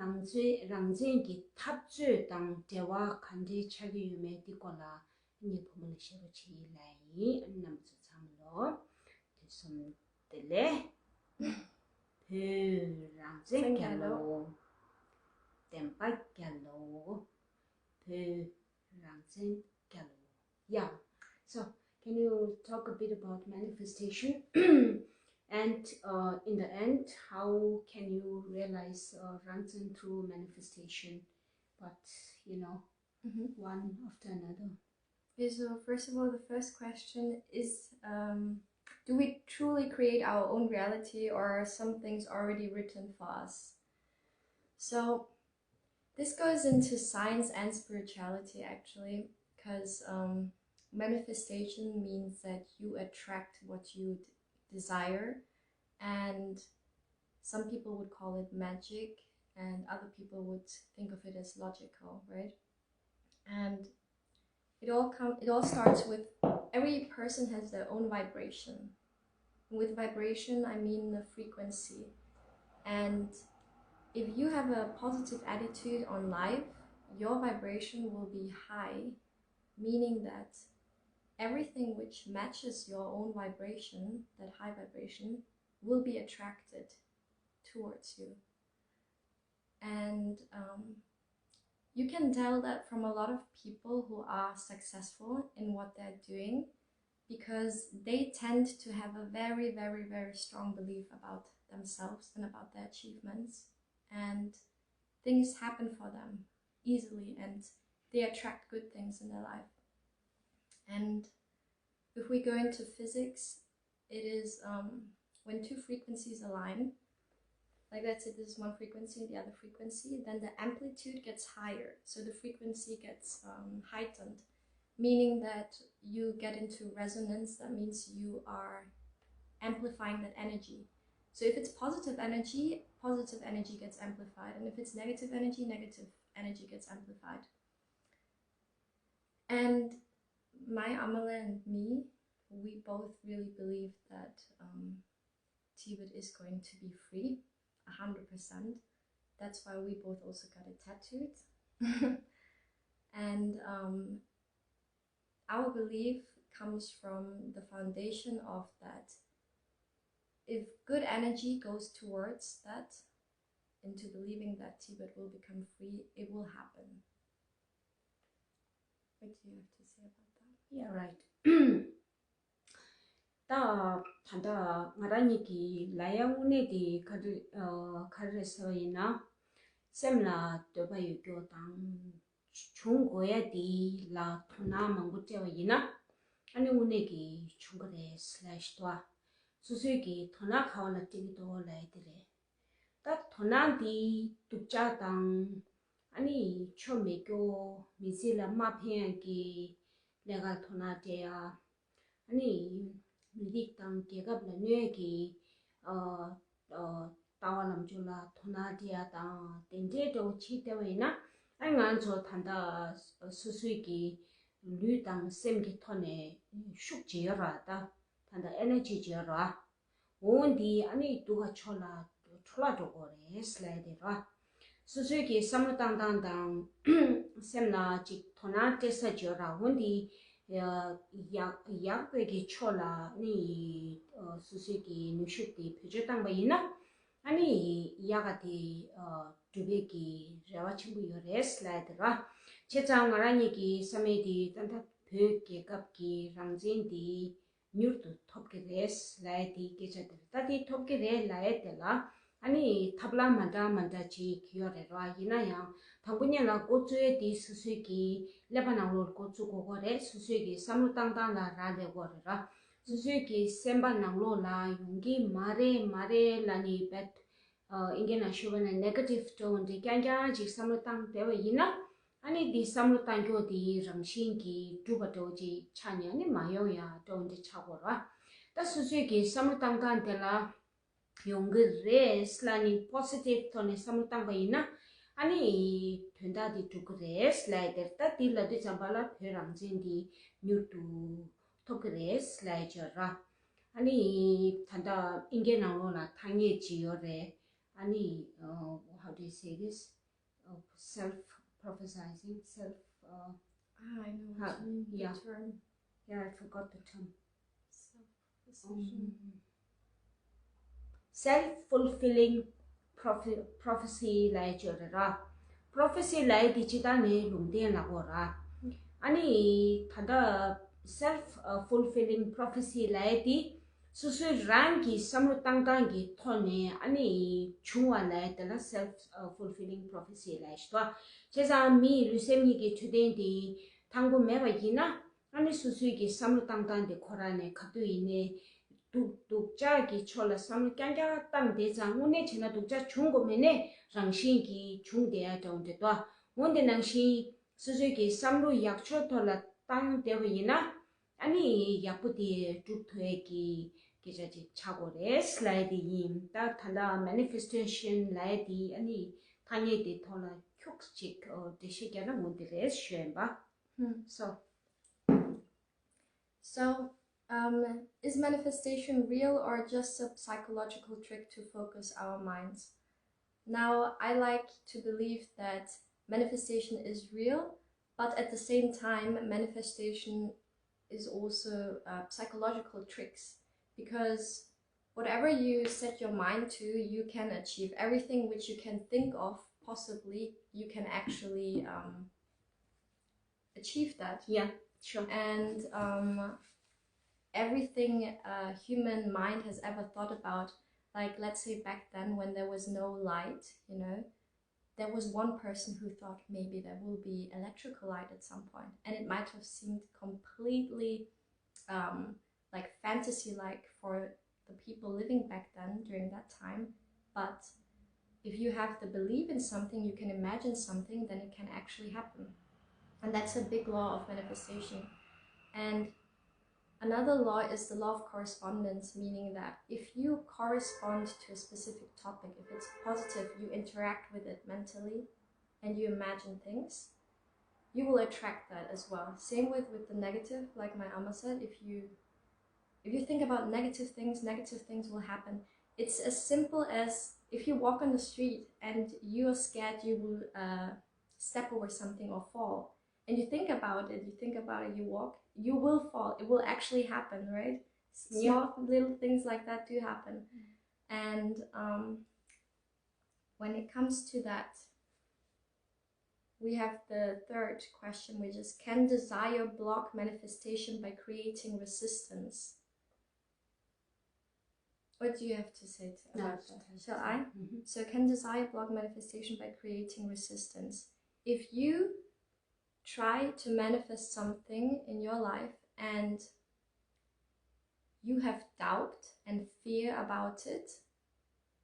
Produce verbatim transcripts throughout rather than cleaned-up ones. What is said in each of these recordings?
རང་བཙན་རང་བཙན་གྱི་འཐབ་རྩོད་དང་འབྲེལ་བ་ག་འདྲའི་ཆགས་ཀྱི་ཡོད་མེད་འདི་སྐོར་ལ་ངས་བུ་མོ་ལ་བཤད་པ་བྱེད་ཡིན་ལབ་ཡིན། རྣམ་པ་ཚོ་ཚང་མ་ལོ་དུས་གསུམ་བདེ་ལེགས། བོད་རང་བཙན་རྒྱལ་ལོ། བདེན་པ་རྒྱལ་ལོ། བོད་རང་བཙན་རྒྱལ་ལོ། Yeah. So, can you talk a bit about manifestation? And uh, in the end, how can you realize uh, Rangzen through manifestation? But, you know, one after another. Okay, so first of all, the first question is, um, do we truly create our own reality, or are some things already written for us? So, this goes into science and spirituality, actually, because um, manifestation means that you attract what you d- desire, and some people would call it magic, and other people would think of it as logical, right? And it all come it all starts with, every person has their own vibration. With vibration, I mean the frequency. And if you have a positive attitude on life, your vibration will be high, meaning that everything which matches your own vibration, that high vibration, will be attracted towards you. And um, you can tell that from a lot of people who are successful in what they're doing, because they tend to have a very, very, very strong belief about themselves and about their achievements. And things happen for them easily, and they attract good things in their life. And if we go into physics, it is um, when two frequencies align, like, let's say this is one frequency, the other frequency, then the amplitude gets higher. So the frequency gets um, heightened, meaning that you get into resonance. That means you are amplifying that energy. So if it's positive energy, positive energy gets amplified. And if it's negative energy, negative energy gets amplified. And my Amala and me, we both really believe that um, Tibet is going to be free, one hundred percent. That's why we both also got it tattooed. And um, our belief comes from the foundation of that. If good energy goes towards that, into believing that Tibet will become free, it will happen. What do you have to say about that? Yeah, right. ད་ད་ལྟ་ང་རང་ཉིད་ཀྱི་ལ་ཡ་དངོས་གནས་དེ་ག་རེ་ག་རེ་རེད་ཟེར་བ་ཡིན་ན། སེམས་ལ་འདོད་པ་ཡོད་རྒྱུ་དང་། བྱུང་དགོས་ཡ་དེ་ལ་དོ་སྣང་མང་པོ་སྤྲད་པ་ཡིན་ན། ཨ་ནི་དངོས་གནས་ཀྱི་བྱུང་གི་རེད་ཟེར་ལབ་ཤི་ཏོ། སོ་སོས་ཀྱི་དོ་སྣང་ག་བ་ལ་སྤྲད་ཀྱི་འདུག་ལབ་ཡ་དེ་རེད། ད་དོ་སྣང་འདི་སྡུག་ཅག་དང་། ཨ་ནི་ཆོ་མེད་རྒྱུ། མི་ཚེ་ལ་མ་ཕན་ཡག་གི་ལས་ཀར་དོ་སྣང་སྤྲད་ཡ། ཨ་ནི་མི་རིགས་དང་རྒྱལ་ཁབ་ལ་གནོད་ཀྱི་ཨ་ཨ་ལྟ་བ་ལམ་སྤྱོད་ལ་དོ་སྣང་སྤྲད་ཡ་དང་དེ་འདྲའི་འདྲ་བོ་བྱེད་བསྡད་པ་ཡིན་ན། ཨ་ང་ཚོ་ད་ལྟ་སོ་སོའི་གི་ལུས་དང་སེམས་ཀྱི་ཐོག་ནས་ཤུགས་ཅིག་ཡོད་ར། ད་ད་ལྟ་ཨེ་ནར་ཇི་ཅིག་ཡོད་ར། འོ་འདི་ཨ་ནི་སྡུག་ག་ཆོ་ལ་འཕྲོ་བརླག་འགྲོ་གོ་རེད་ལབ་ཡ་དེ་ར། སོ་སོའི་གི་བསམ་བློ་བཏང་སྟངས་དང་སེམས་ལ་ཅིག་དོ་སྣང་སྤྲད་ས་ཅིག་ཡོད་ར། འོ་འདི་ཡག་ཡག་པོའི་གི་ཕྱོགས་ལ་ནི་སོ་སོའི་གི་ནུས་ཤུགས་དེ་བེད་སྤྱོད་བཏང་པ་ཡིན་ན། ཨ་ནི་ཡག་ག་དེ་འགྲུབ་པའི་གི་རེ་བ་ཆེན་པོ་ཡོད་རེད་ལབ་ཡ་དེ་ར། བྱས་ཙང་ང་རང་ཉིད་ཀྱི་བསམ་ཡས་དེ་ད་ལྟ་བོད་རྒྱལ་ཁབ་ཀྱི་རང་བཙན་དེ་མྱུར་དུ་ཐོབ་ཀྱི་རེད་ལབ་ཡ་དེ་སྐད་ཆ་དེ་རེད། ད་དེ་ཐོབ་ཀྱི་རེད་ལབ་ཡ་དེ་ལ་ཨ་ནི་ཐབས་ལམ་མ་འདྲ་མ་འདྲ་ཅིག་ཡོད་རེད་ར། ཡིན་ན་ཡང་དང་པོ་ཉིད་ལ་འགོ་བཙུགས་ཡ་དེ་སོ་སོའི་གི་ཀླད་པ་ནང་ལོགས་འགོ་བཙུགས་དགོས་ཀྱི་རེད། སོ་སོའི་གི་བསམ་བློ་བཏང་སྟངས་ལ་རག་ལས་དགོས་རེད་ར། སོ་སོའི་གི་སེམས་པ་ནང་ལོགས་ལ་ཡོང་གི་མ་རེད་མ་རེད་ལབ་ནི་བེད། ཨིན་སྐད་ནང་ཞུས་པ་ན་ནེ་གེ་ཊིབ་འདྲ་བོ་འདི་རྐྱང་རྐྱང་ཅིག་བསམ་བློ་བཏང་བསྡད་པ་ཡིན་ན། ཨ་ནི་འདི་བསམ་བློ་བཏང་རྒྱུ་དེ་རང་བཞིན་གྱིས་འགྲུབ་པ་འདྲ་བོ་ཅིག་ཆགས་ནས་ཨ་ནི་མ་ཡོང་ཡ་འདྲ་བོ་འདི་ཆགས་ཀྱི་ཡོད་ར། ད་སོ་སོའི་གི་བསམ་བློ་བཏང་སྟངས་དེ་ལ་ཡོང་གི་རེད་ལབ་ནི་པོ་སི་ཊིབ་ཐོག་ནས་བསམ་བློ་བཏང་པ་ཡིན་ན། ཨ་ནི་དོན་དག་དེ་འགྲུབ་ཀྱི་རེད་ལབ་ཡ་དེ་རེད། ད་དེ་ལབ་དུས་ཙམ་པ་ལ་བོད་རང་བཙན་དེ་མྱུར་དུ་ཐོབ་ཀྱི་རེད་ལབ་ཡ་ཅིག་ཡོད་ར། ཨ་ནི་ད་ལྟ་ཨིན་སྐད་ནང་ལོགས་ལ་ཐ་སྙད་ཅིག་ཡོད་རེད། ཨ་ནི་how do you say this, uh, self prophesizing, self, uh, Ah, I know what you mean, the term. Yeah, I forgot the term. Self-fulfilling prophecy ལབ་ཡ་ཅིག་ཡོད་རེད་ར། Prophecy ལབ་ཡ་དེ་ཅི་ལྟར་ནས་ལུང་བསྟན་ལབ་དགོས་ར། ཨ་ནི་ད་ལྟ་self fulfilling prophecy ལབ་ཡ་དེ་སོ་སོའི་རང་གི་བསམ་བློ་བཏང་སྟངས་ཀྱི་ཐོག་ནས་ཨ་ནི་བྱུང་བ་ལབ་ཡ་དེ་ལ་self fulfilling prophecy ལབ་ཡ་ཞིག་འདུག་བྱས་ཙང་མིའི་ལུས་སེམས་གཉིས་ཀྱི་འཕྲོད་བསྟེན་དེ་ཐང་པོ་མེད་པ་ཡིན་ན། ཨ་ནི་སོ་སོའི་གི་བསམ་བློ་བཏང་སྟངས་དེ་ཁོ་རང་ནས་ག་དུས་ཡིན་ནའི་སྡུག་སྡུག་ཅག་གི་ཕྱོགས་ལ་བསམ་བློ་རྐྱང་རྐྱང་བཏང་བསྡད་ཙང་། དངོས་གནས་བྱས་ན་སྡུག་ཅག་བྱུང་དགོས་མེད་ནའི་རང་བཞིན་གྱིས་བྱུང་བསྡད་ཡ་འདྲ་བོ་འདྲ་འདུག་འོ་དེ་ནང་བཞིན་སོ་སོའི་གི་བསམ་བློ་ཡག་ཕྱོགས་ཐོག་ལ་བཏང་བསྡད་པ་ཡིན་ན། ཨ་ནི་ཡག་པོ་དེ་སྒྲུབ་ཐུབ་ཡ་གི་སྐད་ཆ་ཅིག་ཆགས་དགོས་རེད་ལབ་ཡ་དེ་ཡིན། ད་ད་ལྟ་manifestation ལབ་ཡ་དེ་ཨ་ནི་ཐ་སྙད་དེ་ཐོག་ལ་ཁྱུག་ཅིག་འགྲེལ་བཤད་རྒྱག་ན་འོ་དེ་རེད་ཞུ་ཡིན་པ། So, so, um, is manifestation real or just a psychological trick to focus our minds? Now, I like to believe that manifestation is real, but at the same time, manifestation is also uh, psychological tricks, because whatever you set your mind to, you can achieve. Everything which you can think of, possibly, you can actually um, achieve that. Yeah, sure. And um, everything a human mind has ever thought about, like, let's say, back then when there was no light, you know, there was one person who thought maybe there will be electrical light at some point, and it might have seemed completely um, like fantasy like for the people living back then during that time. But if you have the belief in something, you can imagine something, then it can actually happen. And that's a big law of manifestation. And another law is the law of correspondence, meaning that if you correspond to a specific topic, if it's positive, you interact with it mentally and you imagine things, you will attract that as well. Same with with the negative, like my ama said, if you if you think about negative things, negative things will happen. It's as simple as if you walk on the street and you are scared you will uh, step over something or fall, and you think about it, you think about it, you walk, you will fall. It will actually happen, right? Small little things like that do happen. And um, when it comes to that, we have the third question, which is, can desire block manifestation by creating resistance? What do you have to say to, about that? Shall I? So, can desire block manifestation by creating resistance? If you try to manifest something in your life and you have doubt and fear about it,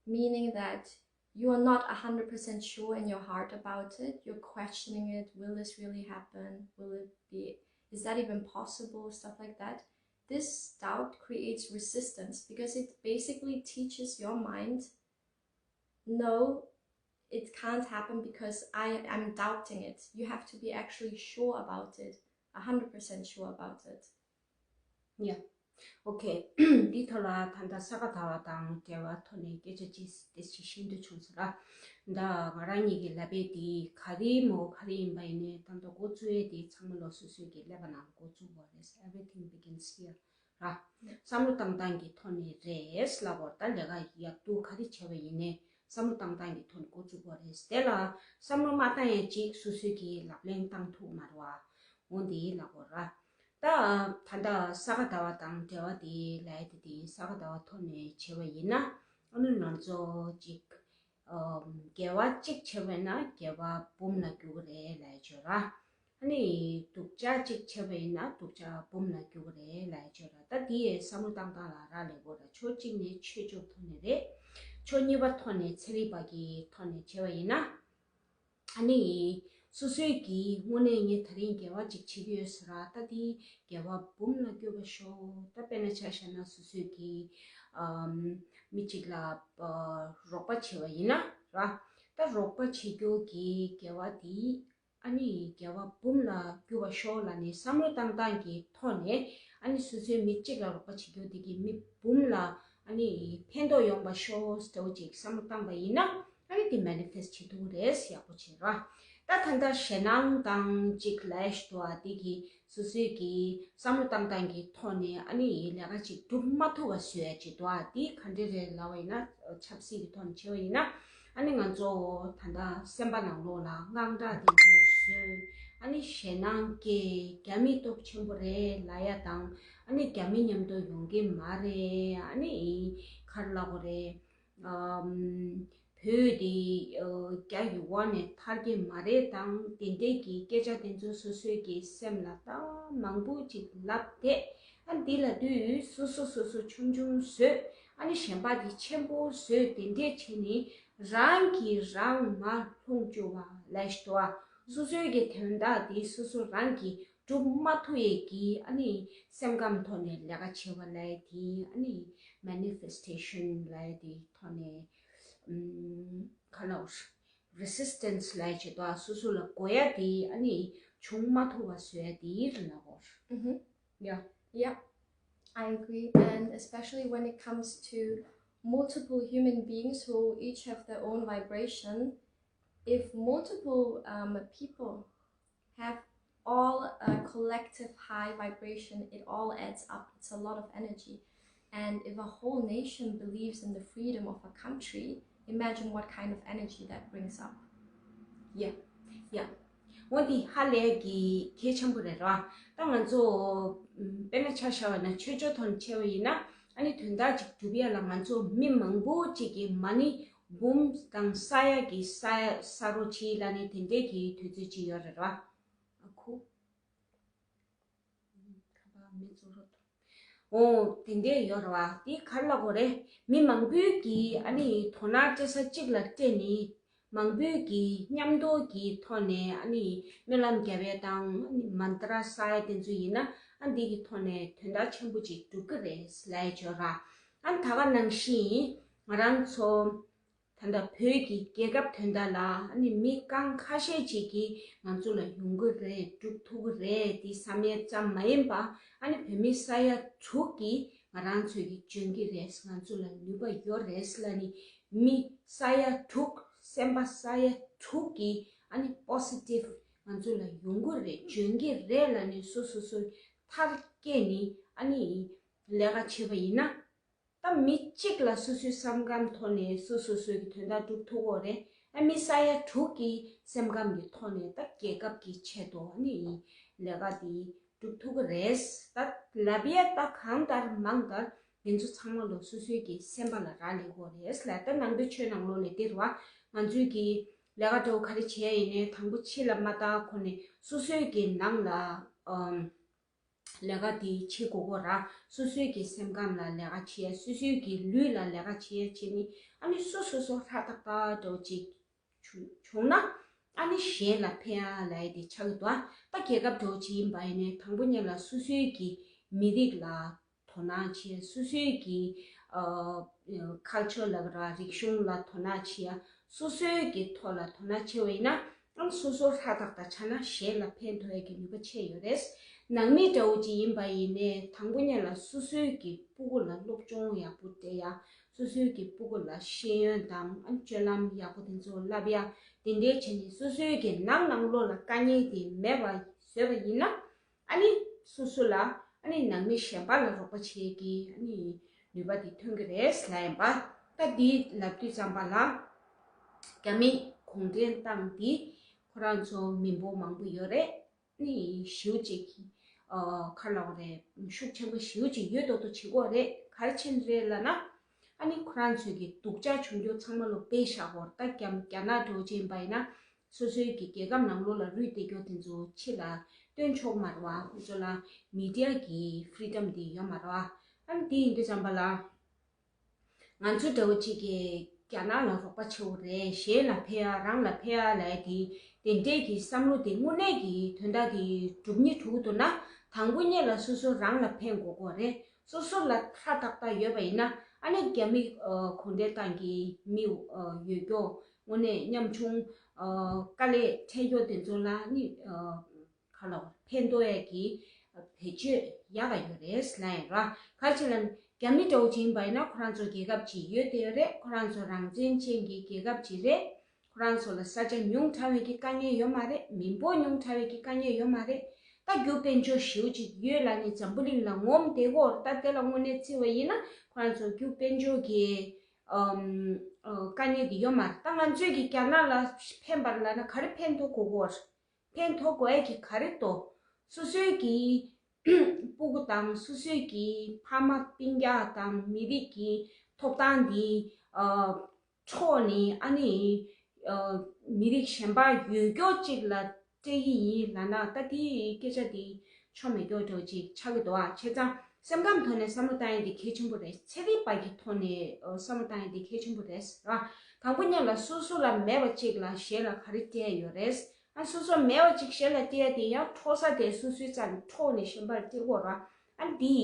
meaning that you are not one hundred percent sure in your heart about it, you're questioning it, will this really happen? Will it be, is that even possible? Stuff like that. This doubt creates resistance because it basically teaches your mind, no, it can't happen because I am doubting it. You have to be actually sure about it, one hundred percent sure about it. Yeah. Okay. འདིའི་ཐོག་ལ་ད་ལྟ་ས་ག་ཟླ་བ་དང་འབྲེལ་བ་ཐོག་ནས་སྐད་ཆ་ཅིག་དེ་ཅིག་ཤེས་འདོད་བྱུང་སོང་ར། ད་ང་རང་ཉིད་ཀྱི་ལབ་པའི་དེ་ག་རེ་མོ་ག་རེ་ཡིན་པ་ཡིན་ནའི་ད་ལྟ་འགོ་བཙུགས་ཡས་དེ་ཚང་མ་ལོ་སོ་སོའི་གི་ཀླད་པ་ནང་འགོ་བཙུགས་པ་རེད། Everything begins here. ར། བསམ་བློ་བཏང་སྟངས་ཀྱི་ཐོག་ནས་རེད་ལབ་པ་རེད། ད་ལས་ཀ་ཡག་སྡུག་ག་རེ་བྱས་པ་ཡིན་ནའི་བསམ་བློ་བཏང་སྟངས་ཀྱི་ཐོག་ནས་འགོ་བཙུགས་པ་རེད། དེ་ལ་བསམ་བློ་མ་བཏང་ཡང་ཅིག་སོ་སོས་ཀྱི་ལབ་གླེང་བཏང་ཐུབ་མ་རེད་བ། འོ་འདི་ལབ་པ་ར། ད་ད་ལྟ་ས་ག་ཟླ་བ་དང་འབྲེལ་བ་དེ་ལབ་ཡ་དེ་དེ་ས་ག་ཟླ་བ་ཐོག་ནས་བྱས་པ་ཡིན་ན། ཨ་ནི་ང་ཚོ་ཅིག་དགེ་བ་གཅིག་བྱས་པ་ཡིན་ན་དགེ་བ་འབུམ་ལ་འགྱུར་གི་རེད་ལབ་ཡ་ཅིག་ཡོད་ར། ཨ་ནི་སྡུག་ཅག་གཅིག་བྱས་པ་ཡིན་ན་སྡུག་ཅག་འབུམ་ལ་འགྱུར་གི་རེད་ལབ་ཡ་ཅིག་ཡོད་ར། ད་དེ་ཡི་བསམ་བློ་བཏང་སྟངས་ལ་རག་ལས་པ་ར། ཕྱོགས་གཅིག་ནས་ཆོས་ཕྱོགས་ཐོག་ནས་རེད། ཕྱོགས་གཉིས་པ་ཐོག་ནས་ཚན་རིག་པ་གི་ཐོག་ནས་བྱས་པ་ཡིན་ན། ཨ་ནི་སོ་སོའི་གི་དངོས་གནས་ངས་ད་རིང་དགེ་བ་ཅིག་བྱེད་ཀྱི་ཡོད་ཟེར་ར། ད་དེ་དགེ་བ་འབུམ་ལ་འགྱུར་བ་ཤོག་ད་དཔེར་ན་ཆ་བཞག་ན་སོ་སོའི་གི་ཨམ་མི་གཅིག་ལ་ཨ་རོགས་པ་བྱས་པ་ཡིན་ན་ར། ད་རོགས་པ་བྱེད་རྒྱུ་གི་དགེ་བ་དེ་ཨ་ནི་དགེ་བ་འབུམ་ལ་འགྱུར་བ་ཤོག་ལབ་ནས་བསམ་བློ་བཏང་སྟངས་ཀྱི་ཐོག་ནས། ཨ་ནི་སོ་སོའི་མི་གཅིག་ལ་རོགས་པ་བྱེད་རྒྱུ་དེ་གིས་མི་འབུམ་ལ་ཨ་ནི་ཕན་ཐོགས་ཡོང་བ་ཤོག་འདྲ་བོ་ཅིག་བསམ་བློ་བཏང་པ་ཡིན་ན། ཨ་ནི་དེ་མེ་ནི་ཕེ་སི་ཊི་བྱེད་ཐུབ་ཀྱི་རེད། ཡག་པོ་བྱེད་རོགས། ད་ད་ལྟ་ཞེད་སྣང་དང་ཅིག་ལབ་ཡ་ཞིག་འདུག་ཨ། དེ་གི་སོ་སོའི་གི་བསམ་བློ་བཏང་སྟངས་ཀྱི་ཐོག་ནས་ཨ་ནི་ལས་ཀ་ཅིག་སྒྲུབ་མ་ཐུབ་པ་བཟོ་ཡ་ཅིག་འདུག་ཨ། དེ་ག་འདྲ་རེད་ལབ་པ་ཡིན་ན། ཆབ་སྲིད་ཀྱི་ཐོག་ནས་བྱས་པ་ཡིན་ན། ཨ་ནི་ང་ཚོ་ད་ལྟ་སེམས་པ་ནང་ལོགས་ལ་དངངས་སྐྲག་དེ་ཚོ་བཟོས། ཨ་ནི་ཞེད་སྣང་སྐྱེ། རྒྱ་མི་སྟོབས་ཆེན་པོ་རེད་ལབ་ཡ་དང་། ཨ་ནི་རྒྱ་མི་མཉམ་དུ་ཡོང་གི་མ་རེད། ཨ་ནི་ག་རེ་ལབ་དགོས་རེད། ཨམ། བོད་དེ་ཨ་རྒྱ་ཡུ་ཝ་ནས་ཐར་གྱི་མ་རེད་དང་དེ་འདྲའི་གི་སྐད་ཆ་དེ་ཚོ་སོ་སོའི་གི་སེམས་ལ་ད་མང་པོ་ཅིག་ལབ་བསྡད། ཨ་འདི་ལ་དུས་སོ་སོ་སོ་སོ་ཆུང་ཆུང་བཟོས། ཨ་ནི་གཞན་པ་དེ་ཆེན་པོ་བཟོས། དེ་འདྲས་བྱས་ནས་རང་གིས་རང་མར་ལྷུང་བཅུག་པ་ལབ་ཡ་ཞིག་འདུག་ཨ། སོ་སོའི་གི་དོན་དག་དེ་སོ་སོ་རང་གིས་སྒྲུབ་མ་ཐུབ་ཡས་ཀྱི་ཨ་ནི་སེམས་ཁམས་ཐོག་ནས་ལས་ཀ་བྱེད་པ་ལབ་ཡ་དེ། ཨ་ནི་མེ་ནི་ཕེ་སི་ཊེ་ཤན་ལབ་ཡ་དེ་ཐོག་ནས། ཨམ། ག་ལབ། རེ་སི་སི་ཊེན་སི་ལབ་ཡ་ཅིག་འདུག་ཨ། སོ་སོ་ལ་དགོས་ཡ་དེ་ཨ་ནི་བྱུང་མ་ཐུབ་པ་བཟོ་ཡ་དེ་རེད་ལབ་དགོས། Mm-hmm. Yeah. Yeah, I agree. And especially when it comes to multiple human beings who each have their own vibration, if multiple um, people have all a collective high vibration, it all adds up. It's a lot of energy. And if a whole nation believes in the freedom of a country, imagine what kind of energy that brings up. Yeah, yeah. འོ་འདི་ཧ་ལས་ཀྱི་གལ་ཆེན་པོ་རེད་ར། ད་ང་ཚོ་ཨམ། དཔེར་ན་ཆ་བཞག་པ་ན་ཆོས་ཕྱོགས་ཐོག་ནས་བྱས་པ་ཡིན་ན། ཨ་ནི་དོན་དག་ཅིག་སྒྲུབ་ཡ་ལ་ང་ཚོ་མི་མང་པོ་ཅིག་གི་མ་ཎི་འབུམ་དང་ས་ཡ་གི་ས་ས་རོ་ཅིག་ལབ་ནས་དེ་འདྲས་ཀྱི་དུས་ཚོད་ཅིག་ཡོད་རེད་ར། ཨ་ཁུ། ཁ་པར་མི་ཚོ་རོ། འོ་དེ་འདྲས་ཡོད་རེད་བ། དེ་ག་རེ་ལབ་དགོས་རེད། མི་མང་པོས་ཀྱིས་ཨ་ནི་དོ་སྣང་སྤྲད་ས་གཅིག་ལ་སྤྲད་ནས། མང་པོས་ཀྱིས་མཉམ་དུ་གི་ཐོག་ནས་ཨ་ནི་སྨོན་ལམ་རྒྱབ་ཡས་དང་། ཨ་ནི་མན་ཏྲ་བསགས་ཡས་དེ་ཚོ་ཡིན་ན། ཨ་འདི་གི་ཐོག་ནས་དོན་དག་ཆེན་པོ་ཅིག་འགྲུབ་ཀྱི་རེད་ལབ་ཡས་བྱོས་ར། ཨ་ནི་ད་ག་ནང་བཞིན་ང་རང་ཚོ་ད་ལྟ་བོད་ཀྱི་རྒྱལ་ཁབ་དོན་དག་ལ་ཨ་ནི་མི་རྐང་ཁ་ཤས་ཅིག་གིས་ང་ཚོ་ལ་ཡོང་གི་རེད། སྒྲུབ་ཐུབ་ཀྱི་རེད། དེ་བསམ་ཡས་ཙམ་མ་ཡིན་པ། ཨ་ནི་བོད་མི་ས་ཡ་དྲུག་གིས་ང་རང་ཚོ་གི་འཇོན་གྱི་རེད། ང་ཚོ་ལ་ནུས་པ་ཡོད་རེད་ལབ་ནས། མི་ས་ཡ་དྲུག་སེམས་པ་ས་ཡ་དྲུག་གིས་ཨ་ནི་པོ་སི་ཊིབ་ང་ཚོ་ལ་ཡོང་གི་རེད། འཇོན་གྱི་རེད་ལབ་ནས་སོ་སོ་སོའི་མཐར་སྐྱེལ་ནས་ཨ་ནི་ལས་ཀ་བྱེད་པ་ཡིན་ན། ད་མི་གཅིག་ལ་སོ་སོའི་སེམས་ཁམས་ཐོག་ནས་སོ་སོ་སོའི་གི་དོན་དག་སྒྲུབ་ཐུབ་ཀྱི་རེད། ཨ་མི་ས་ཡ་དྲུག་གི་སེམས་ཁམས་ཀྱི་ཐོག་ནས་ད་རྒྱལ་ཁབ་ཀྱི་ཆེད་དུ་ཨ་ནི་ལས་ཀ་དེ་སྒྲུབ་ཐུབ་ཀྱི་རེད། ད་ལབ་ཡས་ད་གང་ལྟར་མང་ལྟར་དེ་ཚོ་ཚང་མ་ལོ་སོ་སོའི་གི་སེམས་པ་ལ་རག་ལས་ཀྱི་རེད་ལ། ད་ནང་པའི་ཆོས་ནང་ལོགས་ལ་དེ་རུ་བ། ང་ཚོའི་གི་ལས་ཀ་འདྲ་བོ་ག་རེ་བྱས་ཡིན་ནའི་དང་པོ་ཕྱི་ལ་མ་བལྟ་ཁོ་ནས་སོ་སོའི་གི་ནང་ལ་ཨམ། ལས་ཀ་དེ་བྱེད་དགོས་ཀྱི་རེད། སོ་སོའི་གི་སེམས་ཁམས་ལ་ལས་ཀ་བྱེད་ཡ། སོ་སོའི་གི་ལུས་ལ་ལས་ཀ་བྱེད་ཡ་བྱས་ནས། ཨ་ནི་སོ་སོ་སོ་ཧྲ་ཏག་ཏག་འདྲ་བོ་ཅིག་བྱུང་བྱུང་ན། ཨ་ནི་གཞན་ལ་ཕན་ཡ་ལབ་ཡ་དེ་ཆགས་ཀྱི་འདུག་ཨ། ད་རྒྱལ་ཁབ་འདྲ་བོ་ཅིག་ཡིན་པ་ཡིན་ནའི་དང་པོ་ཉིད་ལ་སོ་སོའི་གི་མི་རིགས་ལ་དོ་སྣང་བྱེད་ཡ། སོ་སོའི་གི་ཨ་ཁལ་ཅར་ལབ་ར། རིག་གཞུང་ལ་དོ་སྣང་བྱེད་ཡ། སོ་སོའི་གི་ཐོག་ལ་དོ་སྣང་བྱེད་པ་ཡིན་ན། ཨང་། སོ་སོ་ཧྲ་ཏག་ཏག་ཆགས་ན་གཞན་ལ་ཕན་ཐོགས་ཡས་ཀྱི་ནུས་པ་ཆེ་ཡོད་རེད། ནང་མི་འདྲ་བོ་ཅིག་ཡིན་པ་ཡིན་ནའི་དང་པོ་ཉིད་ལ་སོ་སོའི་གི་སྤུ་གུ་ལ་སློབ་སྦྱོང་ཡག་པོ་སྤྲད་ཡ། སོ་སོའི་གི་སྤུ་གུ་ལ་ཤེས་ཡོན་དང་། ཨ། སྤྱོད་ལམ་ཡག་པོ་དེ་ཚོ་བསླབ་ཡ། དེ་འདྲའི་བྱས་ནས་སོ་སོའི་གི་ནང་ནང་ལོགས་ལ་དཀའ་ངལ་དེ་མེད་པ་བཟོས་པ་ཡིན་ན། ཨ་ནི་སོ་སོ་ལ། ཨ་ནི་ནང་མི་གཞན་པ་ལ་རོགས་པ་བྱེད་ཀྱི་ཨ་ནི་ནུས་པ་དེ་ཐོན་གྱི་རེད་ལབ་ཡིན་པ། ད་འདི་ལབ་དུས་ཙམ་པ་ལ། རྒྱ་མི་གུང་ཁྲན་ཏང་འདི་ཁོ་རང་ཚོ་མི་འབོར་མང་པོ་ཡོད་རེད། ནི་ཞེ་པོ་ཅིག་གི་ཨ་ག་རེ་ལབ་དགོས་རེད། ཤུགས་ཆེན་པོ་ཞེ་པོ་ཅིག་ཡོད་མདོག་མདོག་བྱེད་ཀྱི་རེད། ག་རེ་བྱས་ནས་རེད་ལབ་ན། ཨ་ནི་ཁོ་རང་ཚོའི་གི་སྡུག་ཅག་བྱུང་རྒྱུ་ཚང་མ་ལོ་དཔེ་བཞག་གོ། ད་རྒྱ་རྒྱ་ནག་འདྲ་བོ་ཅིག་ཡིན་པ་ཡིན་ན། སོ་སོའི་གི་རྒྱལ་ཁབ་ནང་ལོགས་ལ་རུལ་བསྡད་རྒྱུ་དེ་ཚོ་ཕྱི་ལ་སྟོན་ཆོག་མ་རེད་བ། ཁོ་ཚོ་ལ་མི་ཌི་ཡ་གི་ཕི་རི་ཌམ་དེ་ཡོད་མ་རེད་བ། ཨ་ནི་དེ་ཡིན་དུས་ཙམ་པ་ལ། ང་ཚོ་འདྲ་བོ་ཅིག་གིས་རྒྱ་ནག་ལ་རོགས་པ་བྱེད་དགོས་རེད། གཞན་ལ་ཕན་ཡ་རང་ལ་ཕན་ཡ་ལབ་ཡ་དེ། དེ་འདྲས་ཀྱི་བསམ་བློ་དེ་དངོས་གནས་ཀྱི་དོན་དག་དེ་སྒྲུབ་སྙིང་བྲོ་གི་འདུག་ན། དང་པོ་ཉིད་ལ་སོ་སོ་རང་ལ་ཕན་དགོས་ཀྱི་རེད། སོ་སོ་ལ་ཧྲ་ཏག་ཏག་ཡོད་པ་ཡིན་ན། ཨ་ནི་རྒྱ་མི་ཨ་གུང་ཁྲན་ཏང་གི་མི་ཨ་ཡོད་རྒྱུ། དངོས་གནས་ཉམ་ཆུང་ཨ་དཀའ་ལས་འཕྲད་རྒྱུ་དེ་ཚོ་ལ་ནི་ཨ། ག་ལ་ཕན་ཐོགས་ཡ་གི་བེད་སྤྱོད་ཡག་ག་ཡོད་རེད་ལབ་ཡིན་ར། ག་ཅི་ལ་ རྒྱ་མི་འདྲ་བོ་ཅིག་ཡིན་པ་ཡིན་ན་ཁོ་རང་ཚོ་རྒྱལ་ཁབ་ཅིག་ཡོད་དེ་རེད། ཁོ་རང་ཚོ་རང་བཙན་ཅན་གྱི་རྒྱལ་ཁབ་ཅིག་རེད། ཁོ་རང་ཚོ་ལ་ས་ཆ་ཉུང་དྲགས་པའི་གི་དཀའ་ངལ་ཡོད་མ་རེད། མི་འབོར་ཉུང་དྲགས་པའི་གི་དཀའ་ངལ་ཡོད་མ་རེད། ད་རྒྱུ་དཔལ་འབྱོར་ཞེ་པོ་ཅིག་ཡོད་ལབ་ནས་འཛམ་བུ་གླིང་ལ་ངོམ་བསྡད་ཀྱི་ཡོད་རེད། ད་དེ་ལ་དངོས་གནས་བརྩི་བ་ཡིན་ན་ཁོ་རང་ཚོ་རྒྱུ་དཔལ་འབྱོར་གྱི་ཨམ་ཨ་དཀའ་ངལ་དེ་ཡོད་མ་རེད། ད་ང་ཚོས་ཀྱི་རྒྱ་ནག་ལ་ཕན་པར་ལབ་ན་ག་རེ་ཕན་ཐོགས་དགོས་ཀྱི་ཡོད་རེད། ཕན་ཐོགས་དགོས་ཡ་གི་ག་རེ་འདུག་སོ་སོའི་གི་སྤུ་གུ་དང་སོ་སོའི་གི་ཕ་མ་སྤུན་ཀྱག་དང་མི་རིགས་ཀྱི་ཐོབ་ཐང་འདི་ཨ་འཕྲོག་ནས་ཨ་ནི་ཨ་མི་རིགས་གཞན་པ་ཡོད་སྐྱོ་ཅིག་ལ་སྤྲད་ཀྱི་ཡིན་ལབ་ན་ད་དེའི་སྐད་ཆ་དེ་ཆོ་མེད་སྐྱོ་འདྲ་ཅིག་ཆགས་ཀྱི་འདུག་ཨ། བྱས་ཙང་སེམས་ཁམས་ཐོག་ནས་བསམ་བློ་བཏང་ཡ་དེ་གལ་ཆེན་པོ་རེད། ཚན་རིག་པ་གི་ཐོག་ནས་ཨ་བསམ་བློ་བཏང་ཡ་དེ་གལ་ཆེན་པོ་རེད་ར། དང་པོ་ཉིད་ལ་སོ་སོ་ལ་མེད་པ་ཅིག་ལ་གཞན་ལ་ག་རེ་སྤྲད་ཡོད་རེད། ཨ་སོ་སོ་མེད་པ་ཅིག་གཞན་ལ་སྤྲད་ཡ་དེ་ཡང་འཕྲོག་ས་དེ་སོ་སོའི་རྩ་ནས་འཕྲོག་ནས་གཞན་པར་སྤྲད་དགོས་ར། ཨ་འདི་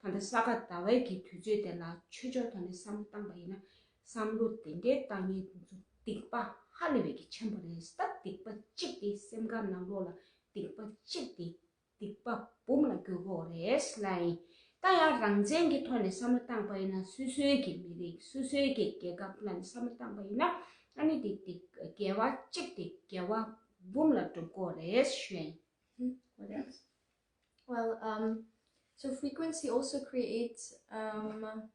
ད་ལྟ་ས་ག་ཟླ་བའི་གི་དུས་ཚོད་དེ་ལ་ཆོས་ཕྱོགས་ཐོག་ནས་བསམ་བློ་བཏང་པ་ཡིན་ན་བསམ་བློ་དེ་འདྲའི་བཏང་མཁན་དེ་ཚོ་སྡིག་པ་ཧ་ལས་པའི་གི་ཆེན་པོ་རེད། ད་སྡིག་པ་གཅིག་དེ་སེམས་ཁམས་ནང་ལོགས་ལ་སྡིག་པ་གཅིག་དེ་སྡིག་པ་འབུམ་ལ་འགྱུར་གྱི་ཡོད་རེད་ལབ་ཡིན། ད་ཡང་རང་བཙན་གྱི་ཐོག་ནས་བསམ་བློ་བཏང་པ་ཡིན་ན་སོ་སོའི་གི་མི་རིགས་སོ་སོའི་གི་རྒྱལ་ཁབ་ལ་ནས་བསམ་བློ་བཏང་པ་ཡིན་ན་ཨ་ནི་དེ་དེ་དགེ་བ་གཅིག་དེ་དགེ་བ་འབུམ་ལ་འགྲུབ་ཀྱི་ཡོད་རེད་ཞུ་ཡིན། What else? Well, um, so frequency also creates, um,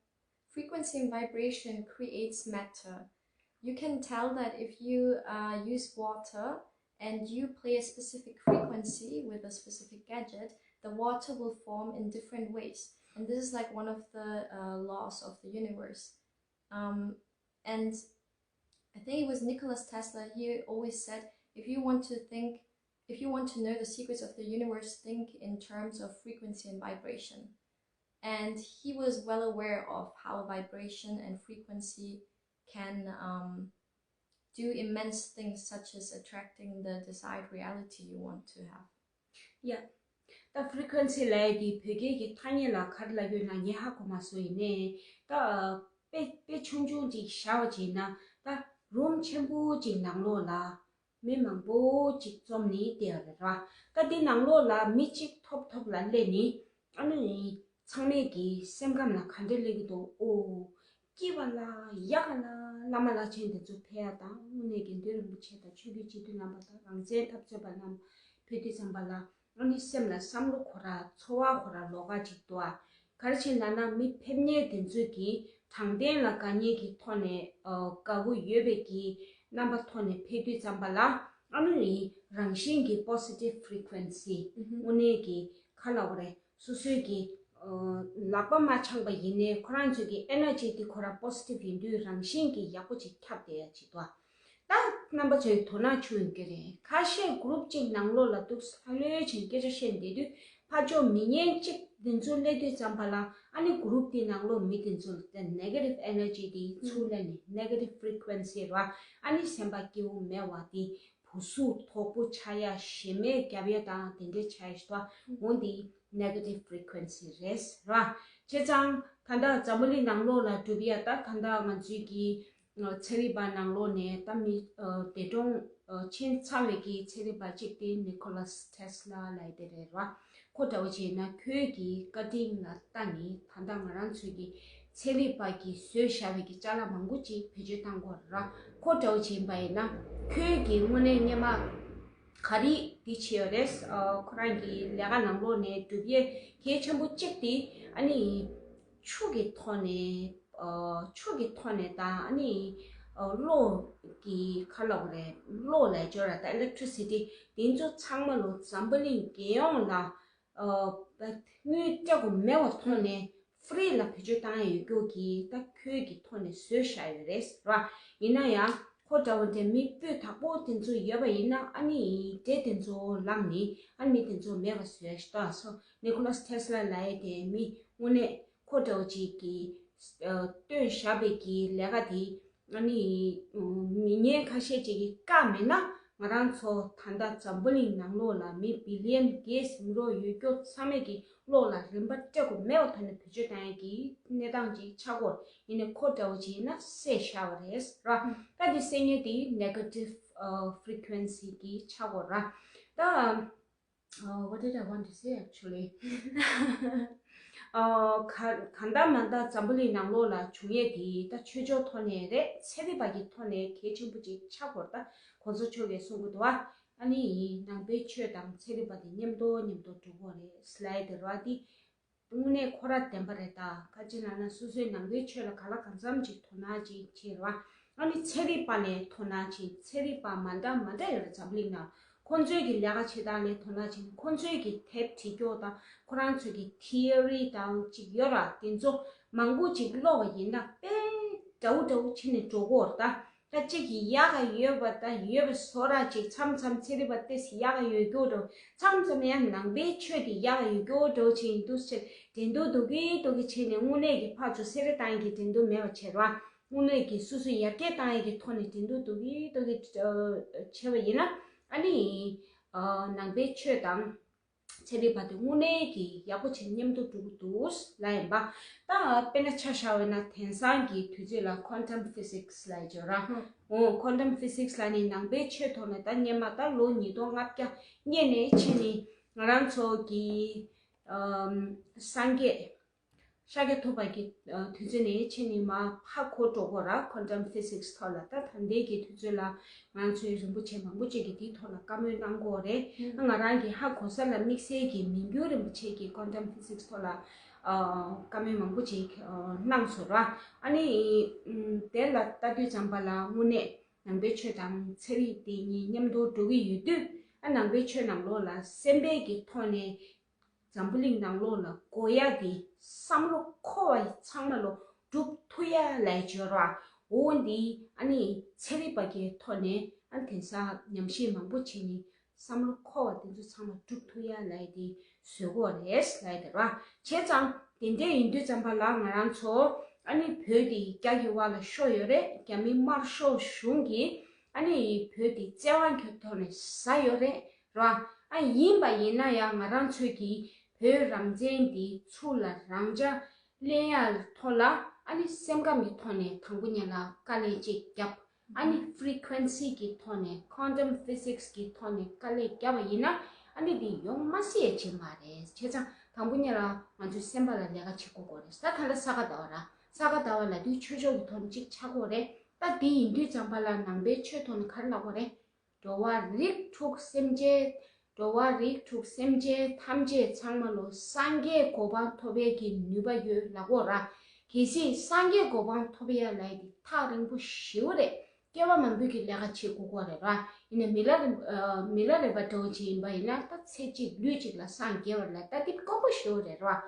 frequency and vibration creates matter. You can tell that if you uh, use water and you play a specific frequency with a specific gadget, the water will form in different ways. And this is like one of the uh, laws of the universe. Um, and I think it was Nicholas Tesla, he always said, if you want to think, if you want to know the secrets of the universe, think in terms of frequency and vibration. And he was well aware of how vibration and frequency can um, do immense things, such as attracting the desired reality you want to have. Yeah. ད་ཕི་རི་ཀུ་ཨེན་སི་ལབ་ཡ་དེ་བོད་སྐད་ཀྱི་ཐ་སྙད་ལ་ག་རེ་ལབ་ཡོད་ན་ངས་ཧ་གོ་མ་སོང་། ཡིན་ནའི་ད་དཔེ་དཔེ་ཆུང་ཆུང་ཅིག་བཞག་པ་བྱས་ན་ད་རུམ་ཆེན་པོ་ཅིག་ནང་ལོགས་ལ་མི་མང་པོ་ཅིག་འཛོམས་ནས་བསྡད་ཡོད་རེད་ར། ད་དེ་ནང་ལོགས་ལ་མི་གཅིག་ཐོབ་ཐོབ་ལ་སླེབས་ནས་ཨ་ནི་ཚང་མས་ཀྱི་སེམས་ཁམས་ལ་ག་འདྲ་སླེབས་ཀྱི་འདུག་ཨོ། སྐྱིད་པ་ལ་ཡག་ག་ལ་བླ་མ་བླ་ཆེན་དེ་ཚོ་ཕེབས་ཡ་དང་དངོས་གནས་དགེ་འདུན་རིན་པོ་ཆེ་དང་ཆོས་བརྒྱུད་སྤྱི་འཐུས་རྣམ་པ་དང་རང་བཙན་འཐབ་རྩོད་པ་རྣམས་ཕེབས་དུས་ཙམ་པ་ལ་ཨ་ནི་སེམས་ལ་བསམ་བློ་ཁོ་ར་ཚོར་བ་ཁོ་ར་ལོགས་ཀ་ཅིག་འདུག་ཨ། ག་རེ་བྱས་ན་ན་མི་ཕེབས་མཁན་དེ་ཚོས་ཀྱི་དྲང་བདེན་ལ་དགའ་མཁན་གྱི་ཐོག་ནས་ཨ་དགའ་པོ་ཡོད་པའི་གི་རྣམ་པ་ཐོག་ནས་ཕེབས་དུས་ཙམ་པ་ལ་ཨ་ནི་རང་བཞིན་གྱི་positive frequency དངོས་གནས་ཀྱི་ག་ལབ་དགོས་རེད། སོ་སོའི་གི་ལག་པ་མ་འཆང་པ་ཡིན་ནའི་ཁོ་རང་ཚོའི་གི་ཨེ་ནར་ཇི་དེ་ཁོ་རང་པོ་སི་ཊིབ་ཡིན་དུས་རང་བཞིན་གྱི་ཡག་པོ་ཅིག་ཁྱབ་བསྡད་ཡ་ཅིག་འདུག་ད་རྣམ་པ་ཚོས་དོ་སྣང་བྱུང་ཡོད་ཀྱི་རེད། ཁ་ཤས་གུ་རུབ་གཅིག་ནང་ལོགས་ལ་འདུག་ལྷ་ལོས་བྱས་སྐད་ཆ་བཤད་བསྡད་དུས་ཕར་ཕྱོགས་མི་ངན་གཅིག་དེ་ཚོ་སླེབས་དུས་ཙམ་པ་ལ་ཨ་ནི་གུ་རུབ་དེ་ནང་ལོགས་མི་དེ་ཚོ་ལ་negative energy དེ་ཚུར་སླེབས་ནས་negative frequency ར་ཨ་ནི་སེམས་པ་སྐྱིད་པོ་མེད་པ་དེ། བུ་གཟུགས་དོག་པོ་ཆགས་ཡ་ཞེ་མེར་རྒྱབ་ཡ་དང་དེ་འདྲའི་ཆགས་ཡ་ཞིག་འདུག་འོ་འདི་negative frequency རེད་ར། བྱས་ཙང་ད་ལྟ་འཛམ་བུ་གླིང་ནང་ལོགས་ལ་གྲུབ་ཡ་ད་ད་ལྟ་ང་ཚོའི་གི་ཚན་རིག་པ་ནང་ལོགས་ནས་ད་མི་འདས་གྲོངས་ཕྱིན་ཚར་བའི་གི་ཚན་རིག་པ་གཅིག་དེ་Nicholas Tesla ལབ་ཡ་དེ་རེད་ར། ཁོ་འདྲ་བོ་བྱས་ན་ཁོའི་གི་བཀའ་དྲིན་ལ་བལྟ་ནས་ད་ལྟ་ང་རང་ཚོའི་གི་ཚན་རིག་པ་གིས་བཟོས་བཞག་པའི་གི་ཅ་ལག་མང་པོ་ཅིག་བེད་སྤྱོད་བཏང་གི་ཡོད་ར། ཁོ་འདྲ་བོ་བྱས་པ་ཡིན་ན་ཁོའི་གི་དངོས་གནས་སྔོན་མ་ག་རེ་འདི་བྱས་ཡོད་རེད། ཨ་ཁོ་རང་གི་ལས་ཀ་ནང་ལོགས་ནས་གྲུབ་འབྲས་གལ་ཆེན་པོ་གཅིག་དེ་ཨ་ནི་ཆུ་གི་ཐོག་ནས་ཨ་ཆུ་གི་ཐོག་ནས་དང་ཨ་ནི་ཨ་གློག་གི་ཁ་ལོག་རེད། གློག་ལ་སྦྱོར་ར་ད་electricity དེ་ཚོ་ཚང་མ་ལོ་འཛམ་བུ་གླིང་རྒྱལ་ཡོངས་ལ་ཨ་དངུལ་སྤྲད་དགོས་མེད་པའི་ཐོག་ནས་free ལ་བེད་སྤྱོད་བཏང་ཡ་ཡོད་རྒྱུ་གི་ད་ཁོའི་གི་ཐོག་ནས་བཟོས་བཞག་ཡོད་རེད་ར། ཡིན་ན་ཡང་ཁོ་འདྲ་བོ་དེ་མི་སྤུས་དག་པོ་དེ་ཚོ་ཡོད་པ་ཡིན་ན་ཨ་ནི་འདྲེ་དེ་ཚོ་ལངས་ནས་ཨ་ནི་མི་དེ་ཚོ་མེད་པ་བཟོས་ཡ་ཞིག་ད་སོ་Nicholas Tesla ལབ་ཡ་དེ་མི་དངོས་གནས་ཁོ་འདྲ་བོ་ཅིག་གི་ཨ་བཏོན་བཞག་པའི་གི་ལས་ཀ་དེ། ཨ་ནི་མི་ངན་ཁ་ཤས་ཅིག་གིས་བཀག་མེད་ན་ང་རང་ཚོ་ད་ལྟ་འཛམ་བུ་གླིང་ནང་ལོགས་ལ་མི་བི་ལི་ཡན་བརྒྱད་ཟིན་རོགས་ཡོད་རྒྱུ་ཚང་མས་ཀྱི་གློག་ལ་རིན་པ་སྤྲད་དགོས་མེད་པ་ཐོག་ནས་བེད་སྤྱོད་བཏང་ཡ་གི་གནས་སྟངས་ཅིག་ཆགས་ཀྱི་ཡོད་རེད། ཡིན་ནའི་ཁོ་འདྲ་བོ་ཅིག་ཡིན་ན་བསད་བཞག་པ་རེད་ར། ད་དེ་བསད་ཉེས་དེ་negative frequency གི་ཆགས་ཀྱི་ཡོད་རེད་ར། ད། Uh, what did I want to say actually? ཨོ། ག- གང་ལྟར་མ་ལྟར་འཛམ་བུ་གླིང་ནང་ལོགས་ལ་བྱུང་ཡས་དེ་ད་ཆོས་ཕྱོགས་ཐོག་ནས་རེད། ཚན་རིག་པ་གི་ཐོག་ནས་གལ་ཆེན་པོ་ཅིག་ཆགས་དགོས་རེད། ད་གོང་ས་མཆོག་གིས་གསུང་གི་འདུག་བ། ཨ་ནི་ནང་པའི་ཆོས་དང་ཚན་རིག་པ་དེ་མཉམ་དུ་མཉམ་དུ་འགྲོ་དགོས་རེད་ཟེར་ལབ་ཡས་དེ་རེད་བ། དེ་དངོས་གནས་ཁོ་རང་བདེན་པ་རེད། ད་ག་ཅི་ལབ་ན་སོ་སོའི་ནང་པའི་ཆོས་ལ་གང་ལ་གང་འཚམ་ཅིག་དོ་སྣང་ཅིག་བྱེད་རེད་བ། ཨ་ནི་ཚན་རིག་པ་ལ་དོ་སྣང་བྱེད། ཚན་རིག་པ་མ་འདྲ་མ་འདྲ་ཡོད་རེད་འཛམ་གླིང་ནང་། ཁོང་ཚོའི་གི་ལས་ཀ་བྱེད་སྟངས་ལ་དོ་སྣང་བྱེད། ཁོང་ཚོའི་གི་དེབ་བྲིས་སྐྱོར་དང་ཁོ་རང་ཚོའི་གི་ཐི་ཨོ་རི་དང་ཅིག་ཡོད་ར། དེ་ཚོ་མང་པོ་ཅིག་ཀློག་པ་ཡིན་ན་དཔེ་འདྲ་བོ་འདྲ་བོ་བྱས་ནས་འགྲོ་གི་ཡོད་རེད་ད། ད་གཅིག་གིས་ཡག་ག་ཡོད་པ་ད་ཡོད་པ་བཟོ་ར་ཅིག་མཚམས་མཚམས་ཚན་རིག་པ་ཏོག་ཙམ་ཡག་ག་ཡོད་སྐྱོར་འདྲ་བོ། མཚམས་མཚམས་ཡང་ནང་པའི་ཆོས་དེ་ཡག་ག་ཡོད་སྐྱོར་འདྲ་བོ་བྱས་ཡིན་དུས་ཚོད་འགྲན་བསྡུར་རྡོག་རྡོག་གི་རྡོག་རྡོག་གི་བྱས་ནས་དངོས་གནས་ཀྱི་ཕར་ཚུར་སེ་ར་བཏང་ཡས་ཀྱི་འགྲན་བསྡུར་མེད་པ་བྱས་ར། དངོས་གནས་ཀྱི་སོ་སོ་ཡར་རྒྱས་བཏང་ཡས་ཀྱི་ཐོག་ནས་འགྲན་བསྡུར་རྡོག་རྡོག་གི་རྡོག་རྡོག་གི་བྱས་པ་ཡིན་ན། ཨ་ནི་ནང་པའི་ཆོས་དང་ཚན་རིག་པ་དེ་དངོས་གནས་ཀྱི་ཡག་པོ་བྱས་མཉམ་དུ་འགྲོ་གི་འདུག་ལབ་ཡིན་པ། ད་དཔེར་ན་ཆ་བཞག་པ་ཡིན་ན་དེང་སང་གི་དུས་ཚོད་ལ་ཁོན་ཊམ་ཕི་སིག་སི་ལབ་ཡས་ཅིག་ཡོད་ར། འོ། ཁོན་ཊམ་ཕི་སིག་སི་ལབ་ནས་ནང་པའི་ཆོས་ཐོག་ནས་ད་སྔོན་མ་ད་ལོ་ཉིས་སྟོང་ལྔ་བརྒྱ་སྔོན་ནས་ཕྱིན་ནས་ང་རང་ཚོ་གི་ཨམ་སངས་རྒྱས་ཤཱཀྱ་ཐུབ་པ་གི་ཨ་དུས་ཚོད་ནས་ཕྱིན་ནས་མར་ཧ་གོ་འགྲོ་གི་ཡོད་ར། ཁོན་ཊམ་ཕི་སིག་སི་ཐོག་ལ། ད་ད་ལྟའི་གི་དུས་ཚོད་ལ་ང་ཚོའི་རིན་པོ་ཆེ་མང་པོ་ཅིག་གིས་དེའི་ཐོག་ལ་བཀའ་མོལ་གནང་གི་ཡོད་རེད། ང་རང་གིས་ཧ་གོ་ས་ལ་དམིགས་བསལ་གྱི་མི་འགྱུར་རིན་པོ་ཆེ་གིས་ཁོན་ཊམ་ཕི་སིག་སི་ཐོག་ལ་ཨ་བཀའ་མོལ་མང་པོ་ཅིག་ཨ་གནང་སོང་ར། ཨ་ནི་ཨམ་དེ་ལ་ལྟ་དུས་ཙམ་པ་ལ་དངོས་གནས་ནང་པའི་ཆོས་དང་ཚན་རིག་དེ་གཉིས་མཉམ་དུ་འགྲོ་གི་ཡོད་དུས། ཨ་ནང་པའི་ཆོས་ནང་ལོགས་ལ་སེམས་པའི་གི་ཐོག་ནས་འཛམ་བུ་གླིང་ནང་ལོགས་ལ་དགོས་ཡ་དེ་བསམ་བློ་འཁོར་བ་ཚང་མ་ལོ་སྒྲུབ་ཐུབ་ཡ་ལབ་ཡས་ཅིག་ཡོད་ར། འོ་འདི་ཨ་ནི་ཚན་རིག་པ་གི་ཐོག་ནས་ཨ་དེང་སང་ཉམས་ཞིབ་མང་པོ་བྱས་ནས་བསམ་བློ་འཁོར་བ་དེ་ཚོ་ཚང་མ་སྒྲུབ་ཐུབ་ཡ་ལབ་ཡས་དེ་བཟོ་དགོས་རེད་ལབ་ཡས་དེ་ར། བྱས་ཙང་དེ་འདྲ་ཡིན་དུས་ཙམ་པ་ལ་ང་རང་ཚོ་ཨ་ནི་བོད་དེ་རྒྱ་གི་བར་ལ་ཤོར་ཡོད་རེད། རྒྱ་མི་དམར་ཤོག་གཞུང་གིས་ཨ་ནི་བོད་དེ་བཙན་དབང་གི་ཐོག་ནས་ཟ་ཡོད་རེད་ར། ཨ་ཡིན་པ་ཡིན་ན་ཡང་ང་རང་ཚོས་ཀྱིས་བོད་རང་བཙན་དེ་ཚུར་ལ་རང་འཇགས་ལེན་ཡ་ཐོག་ལ་ཨ་ནི་སེམས་ཁམས་ཀྱི་ཐོག་ནས་དང་པོ་ཉིད་ལ་དཀའ་ལས་ཅིག་བརྒྱབ། ཨ་ནི་ཕི་རི་ཀུ་ཨེན་སི་གི་ཐོག་ནས་ཁོན་ཊམ་ཕི་སིག་སི་གི་ཐོག་ནས་དཀའ་ལས་བརྒྱབ་པ་ཡིན་ན་ཨ་ནི་འདི་ཡོང་མ་སྲིད་ཡ་ཅིག་མ་རེད། བྱས་ཙང་དང་པོ་ཉིད་ལ་ང་ཚོའི་སེམས་པ་ལ་ལས་ཀ་བྱེད་དགོས་ཀྱི་རེད། ད་ད་ལྟ་ས་ག་ཟླ་བ་ར། ས་ག་ཟླ་བ་ལབ་དུས་ཆོས་ཕྱོགས་ཀྱི་ཐོག་ནས་ཅིག་ཆགས་ཀྱི་ཡོད་རེད། ད་འདི་ཡིན་དུས་ཙམ་པ་ལ་ནང་པའི་ཆོས་ཐོག་ནས་ག་རེ་ལབ་ཀྱི་ཡོད་རེད། འགྲོ་བ་རིགས་དྲུག་སེམས་ཅན། འགྲོ་བ་རིགས་དྲུག་སེམས་ཅན་ཐམས་ཅད་ཚང་མ་ལོ་སངས་རྒྱས་གོ་འཕང་ཐོབ་པའི་གི་ནུས་པ་ཡོད་ལབ་ཀྱི་ཡོད་ར། གལ་སྲིད་སངས་རྒྱས་གོ་འཕང་ཐོབ་ཡ་ལབ་ཡ་དེ་ཐག་རིང་པོ་ཞེ་པོ་རེད། སྐྱེ་བ་མང་པོའི་གི་ལས་ཀ་བྱེད་དགོས་ཀྱི་རེད་ར། ཡིན་ན་མི་ལ་རེ་ཨ་མི་ལ་རས་པ་འདྲ་བོ་ཅིག་ཡིན་པ་ཡིན་ན་ད་ཚེ་གཅིག་ལུས་གཅིག་ལ་སངས་རྒྱས་པ་ལ་ད་དེ་དཀོན་པོ་ཞེ་པོ་རེད་ར།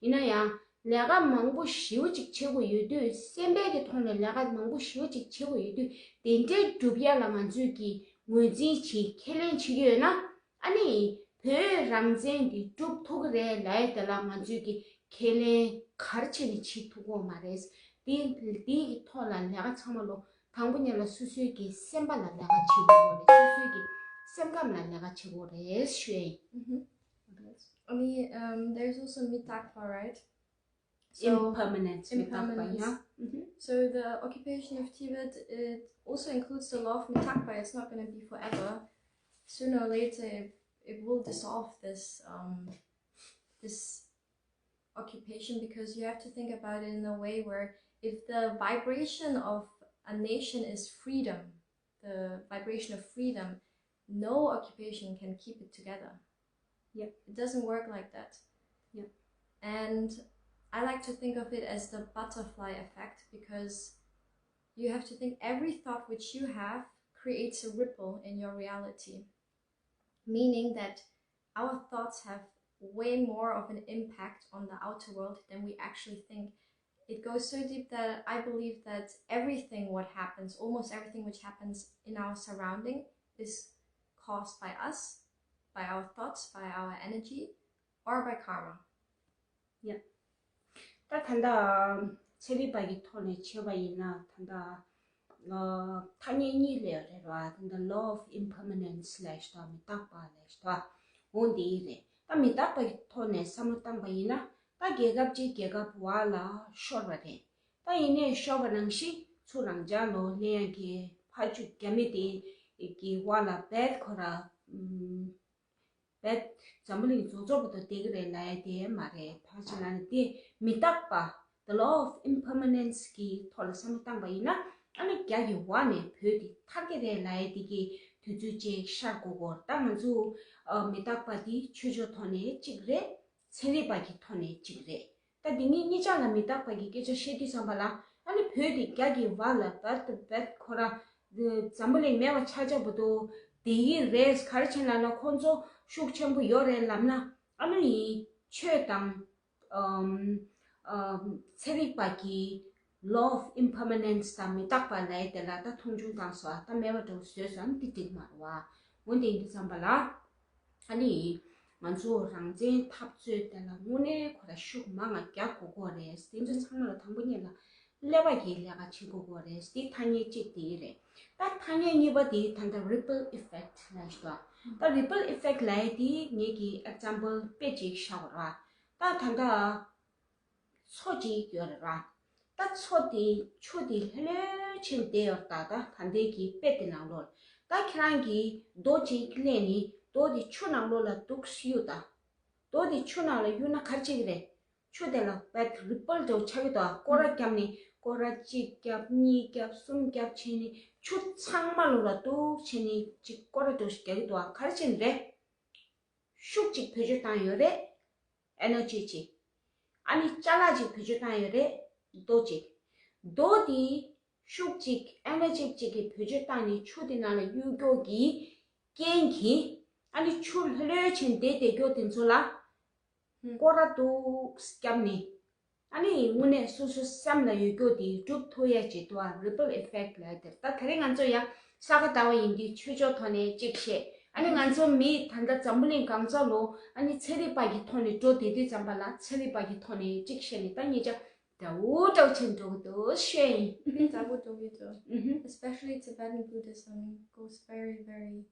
ཡིན་ན་ཡང་ལས་ཀ་མང་པོ་ཞེ་པོ་ཅིག་བྱེད་དགོས་ཡོད་དུས། སེམས་པའི་གི་ཐོག་ནས་ལས་ཀ་མང་པོ་ཞེ་པོ་ཅིག་བྱེད་དགོས་ཡོད་དུས། དེ་འདྲའི་སྒྲུབ་ཡ་ལ་ང་ཚོས་ཀྱི་ངོས་འཛིན་བྱེད། ཁས་ལེན་བྱེད་ཀྱི་ཡོད་ན། ཨ་ནི་བོད་རང་བཙན་འདི་སྒྲུབ་ཐུབ་ཀྱི་རེད་ལབ་ཡ་དེ་ལ་ང་ཚོས་ཀྱི་ཁས་ལེན་ག་རེ་བྱས་ནས་བྱེད་ཐུབ་ཀྱི་ཡོད་མ་རེད། དེ་དེའི་ཐོག་ལ་ལས་ཀ་ཚང་མ་ལོ་དང་པོ་ཉིད་ལ་སོ་སོའི་གི་སེམས་པ་ལ་ལས་ཀ་བྱེད་དགོས་རེད། སོ་སོའི་གི་སེམས་ཁམས་ལ་ལས་ཀ་བྱེད་དགོས་རེད་ཞུ་ཡ་ཡིན། I mean, um, there's also Mitakpa, right? So, impermanence, Mitakpa, impermanence. Yeah. Mm-hmm. So the occupation of Tibet, it also includes the law of Mitakpa. It's not gonna be forever. Sooner or later, it, it will dissolve this, um, this occupation, because you have to think about it in a way where if the vibration of a nation is freedom, the vibration of freedom, no occupation can keep it together. Yep. It doesn't work like that. Yep. And I like to think of it as the butterfly effect, because you have to think every thought which you have creates a ripple in your reality, meaning that our thoughts have way more of an impact on the outer world than we actually think. It goes so deep that I believe that everything what happens, almost everything which happens in our surrounding, is caused by us, by our thoughts, by our energy, or by karma. Yeah. ད་ད་ལྟ་ཚན་རིག་པ་གི་ཐོག་ནས་བྱས་པ་ཡིན་ན། ད་ལྟ་ཨ་ཐ་སྙད་གཉིས་ལབ་ཡོད་རེད་བ། ད་ལྟ་law of impermanence ལབ་ཡ་ཞིག་དང་མི་རྟག་པ་ལབ་ཡ་ཞིག་དང་། འོ་འདི་རེད། ད་མི་རྟག་པའི་ཐོག་ནས་བསམ་བློ་བཏང་པ་ཡིན་ན། ད་རྒྱལ་ཁབ་ཅིག་རྒྱལ་ཁབ་བར་ལ་ཤོར་བ་རེད། ད་ཡིན་ནའི་ཤོར་བ་ནང་བཞིན་ཚུར་རང་འཇགས་ལོ་ལེན་ཡ་གི་ཕར་ཚུར་རྒྱ་མི་དེ་གི་བར་ལ་བེད་ཁོ་ར་ཨམ། འཛམ་བུ་གླིང་རྫོགས་རྫོགས་པ་དང་བསྡད་ཀྱི་རེད་ལབ་ཡ་དེ་མ་རེད། ད་ཅི་ལབ་ན་དེ་མི་རྟག་པ། The law of impermanence གི་ཐོག་ལ་བསམ་བློ་བཏང་པ་ཡིན་ན། ཨ་ནི་རྒྱ་གི་བར་ནས་བོད་དེ་ཐར་གྱི་རེད་ལབ་ཡ་དེ་གི་དུས་ཚོད་ཅིག་ཤར་དགོས་གོ། ད་ང་ཚོ་ཨ་མི་རྟག་པ་དེ་ཆོས་ཕྱོགས་ཐོག་ནས་གཅིག་རེད། ཚན་རིག་པ་གི་ཐོག་ནས་གཅིག་རེད། ད་འདི་གཉིས་གཉིས་ཆ་ལ་མི་རྟག་པ་གི་སྐད་ཆ་བཤད་དུས་ཙམ་པ་ལ། ཨ་ནི་བོད་དེ་རྒྱ་གི་བར་ལ་བད་དུ་བད་ཁོ་ར་འཛམ་བུ་གླིང་མེད་པ་ཆགས་ཆགས་པོ་དུ་བསྡད་ཀྱི་རེད། ག་རེ་བྱས་ན་ལ་ཁོང་ཚོ་ཤུགས་ཆེན་པོ་ཡོད་རེད་ལབ་ན། ཨ་ནི་ཡིན་ཆོས་དང་ཨམ་ཨམ་ཚན་རིག་པ་གི་law of impermanence དང་མི་རྟག་པ་ལབ་ཡ་དེ་ལ་ད་མཐོང་ཆུང་བཏང་སོང་། ད་མེད་པ་འདྲ་བོ་བཟོས་སོང་། ཨ་ནི་དེ་འགྲིག་མ་རེད་བ། འོན་ཏེ་ཡིན་དུས་ཙམ་པ་ལ། ཨ་ནི། ང་ཚོ་རང་བཙན་འཐབ་རྩོད་དེ་ལ་དངོས་གནས་ཁོ་ར་ཤུགས་མང་ང་རྒྱག་དགོས་ཀྱི་རེད། དེ་ཚོ་ཚང་མ་ལ་དང་པོ་ཉིད་ལ་ཀླད་པ་གི་ལས་ཀ་བྱེད་དགོས་ཀྱི་རེད། དེ་ཐ་སྙད་གཅིག་དེ་རེད། ད་ཐ་སྙད་གཉིས་པ་དེ་ད་ལྟ་ripple effect ལབ་ཞིག་འདུག་ད་ripple effect ལབ་ཡ་དེ་ངེད་ཀྱིས་example དཔེ་ཅིག་བཞག་པ་ར། ད་ད་ལྟ། མཚོ་གཅིག་ཡོད་རེད་ར། ད་མཚོ་དེ་ཆུ་དེ་ལྷོད་ལྷོད་བྱས་བསྡད་ཡོད་རེད། ད་ད་ད་ལྟའི་གི་དཔེ་དེ་ནང་ལོགས་ལ། ད་ཁྱེད་རང་གིས་རྡོ་གཅིག་གླས་ནས་རྡོ་དེ་ཆུ་ནང་ལོགས་ལ་འདུག་གཡུགས་ད། རྡོ་དེ་ཆུ་ནང་ལ་གཡུགས་ན་ག་རེ་བྱེད་ཀྱི་རེད། ཆུ་དེ་ལ་བད་ripple འདྲ་བོ་ཆགས་ཀྱི་འདུག་སྐོར་ར་བརྒྱབ་ནས་སྐོར་ར་གཅིག་བརྒྱབ་གཉིས་བརྒྱབ་གསུམ་བརྒྱབ་བྱས་ནས་ཆུ་ཚང་མ་ལོགས་ལ་འདུག་བྱས་ནས་ཅིག་སྐོར་ར་འདྲ་བོ་ཞིག་རྒྱག་གི་འདུག་ག་རེ་བྱེད་ནི་རེད། ཤུགས་གཅིག་བེད་སྤྱོད་བཏང་ཡོད་རེད། energy གཅིག་ཨ་ནི་ཅ་ལག་གཅིག་བེད་སྤྱོད་བཏང་ཡོད་རེད། རྡོ་གཅིག་རྡོ་དེ་ཤུགས་གཅིག energy གཅིག་གིས་བེད་སྤྱོད་བཏང་ནས་ཆུ་དེ་ནང་ལ་གཡུག་རྒྱུ་གི་རྐྱེན་གྱིས། ཨ་ནི་ཆུ་ལྷོད་ལྷོད་བྱས་བསྡད་བསྡད་རྒྱུ་དེ་ཚོ་ལ་ཧུམ། སྐོར་ར་འདུག་བརྒྱབ་ནས། ཨ་ནི་དངོས་གནས་སོ་སོ་སེམས་ལ་ཡོད་རྒྱུ་དེ་སྒྲུབ་ཐུབ་ཡ་ཅིག་འདུག་ཨ། ripple effect ལབ་དེ། ད་དེ་རིང་ང་ཚོ་ཡང་ས་ག་ཟླ་བ་ཡིན་དུས་ཆོས་ཕྱོགས་ཐོག་ནས་གཅིག་བཤད། ཨ་ནི་ང་ཚོ་མི་ད་ལྟ་འཛམ་བུ་གླིང་གང་ས་ལོ། ཨ་ནི་ཚན་རིག་པ་གི་ཐོག་ནས་འགྲོ་བསྡད་དུས་ཙམ་པ་ལ་ཚན་རིག་པ་གི་ཐོག་ནས་གཅིག་བཤད་ནས། ད་ཉེ་ཆར་འདྲ་བོ་འདྲ་བོ་བྱས་འགྲོ་གི་འདུག་བཤད་ཡིན། དེ་འདྲ་བོ་འགྲོ་གི་འདུག་ཨུ་ཧུ། Especially Tibetan Buddhism goes very, very,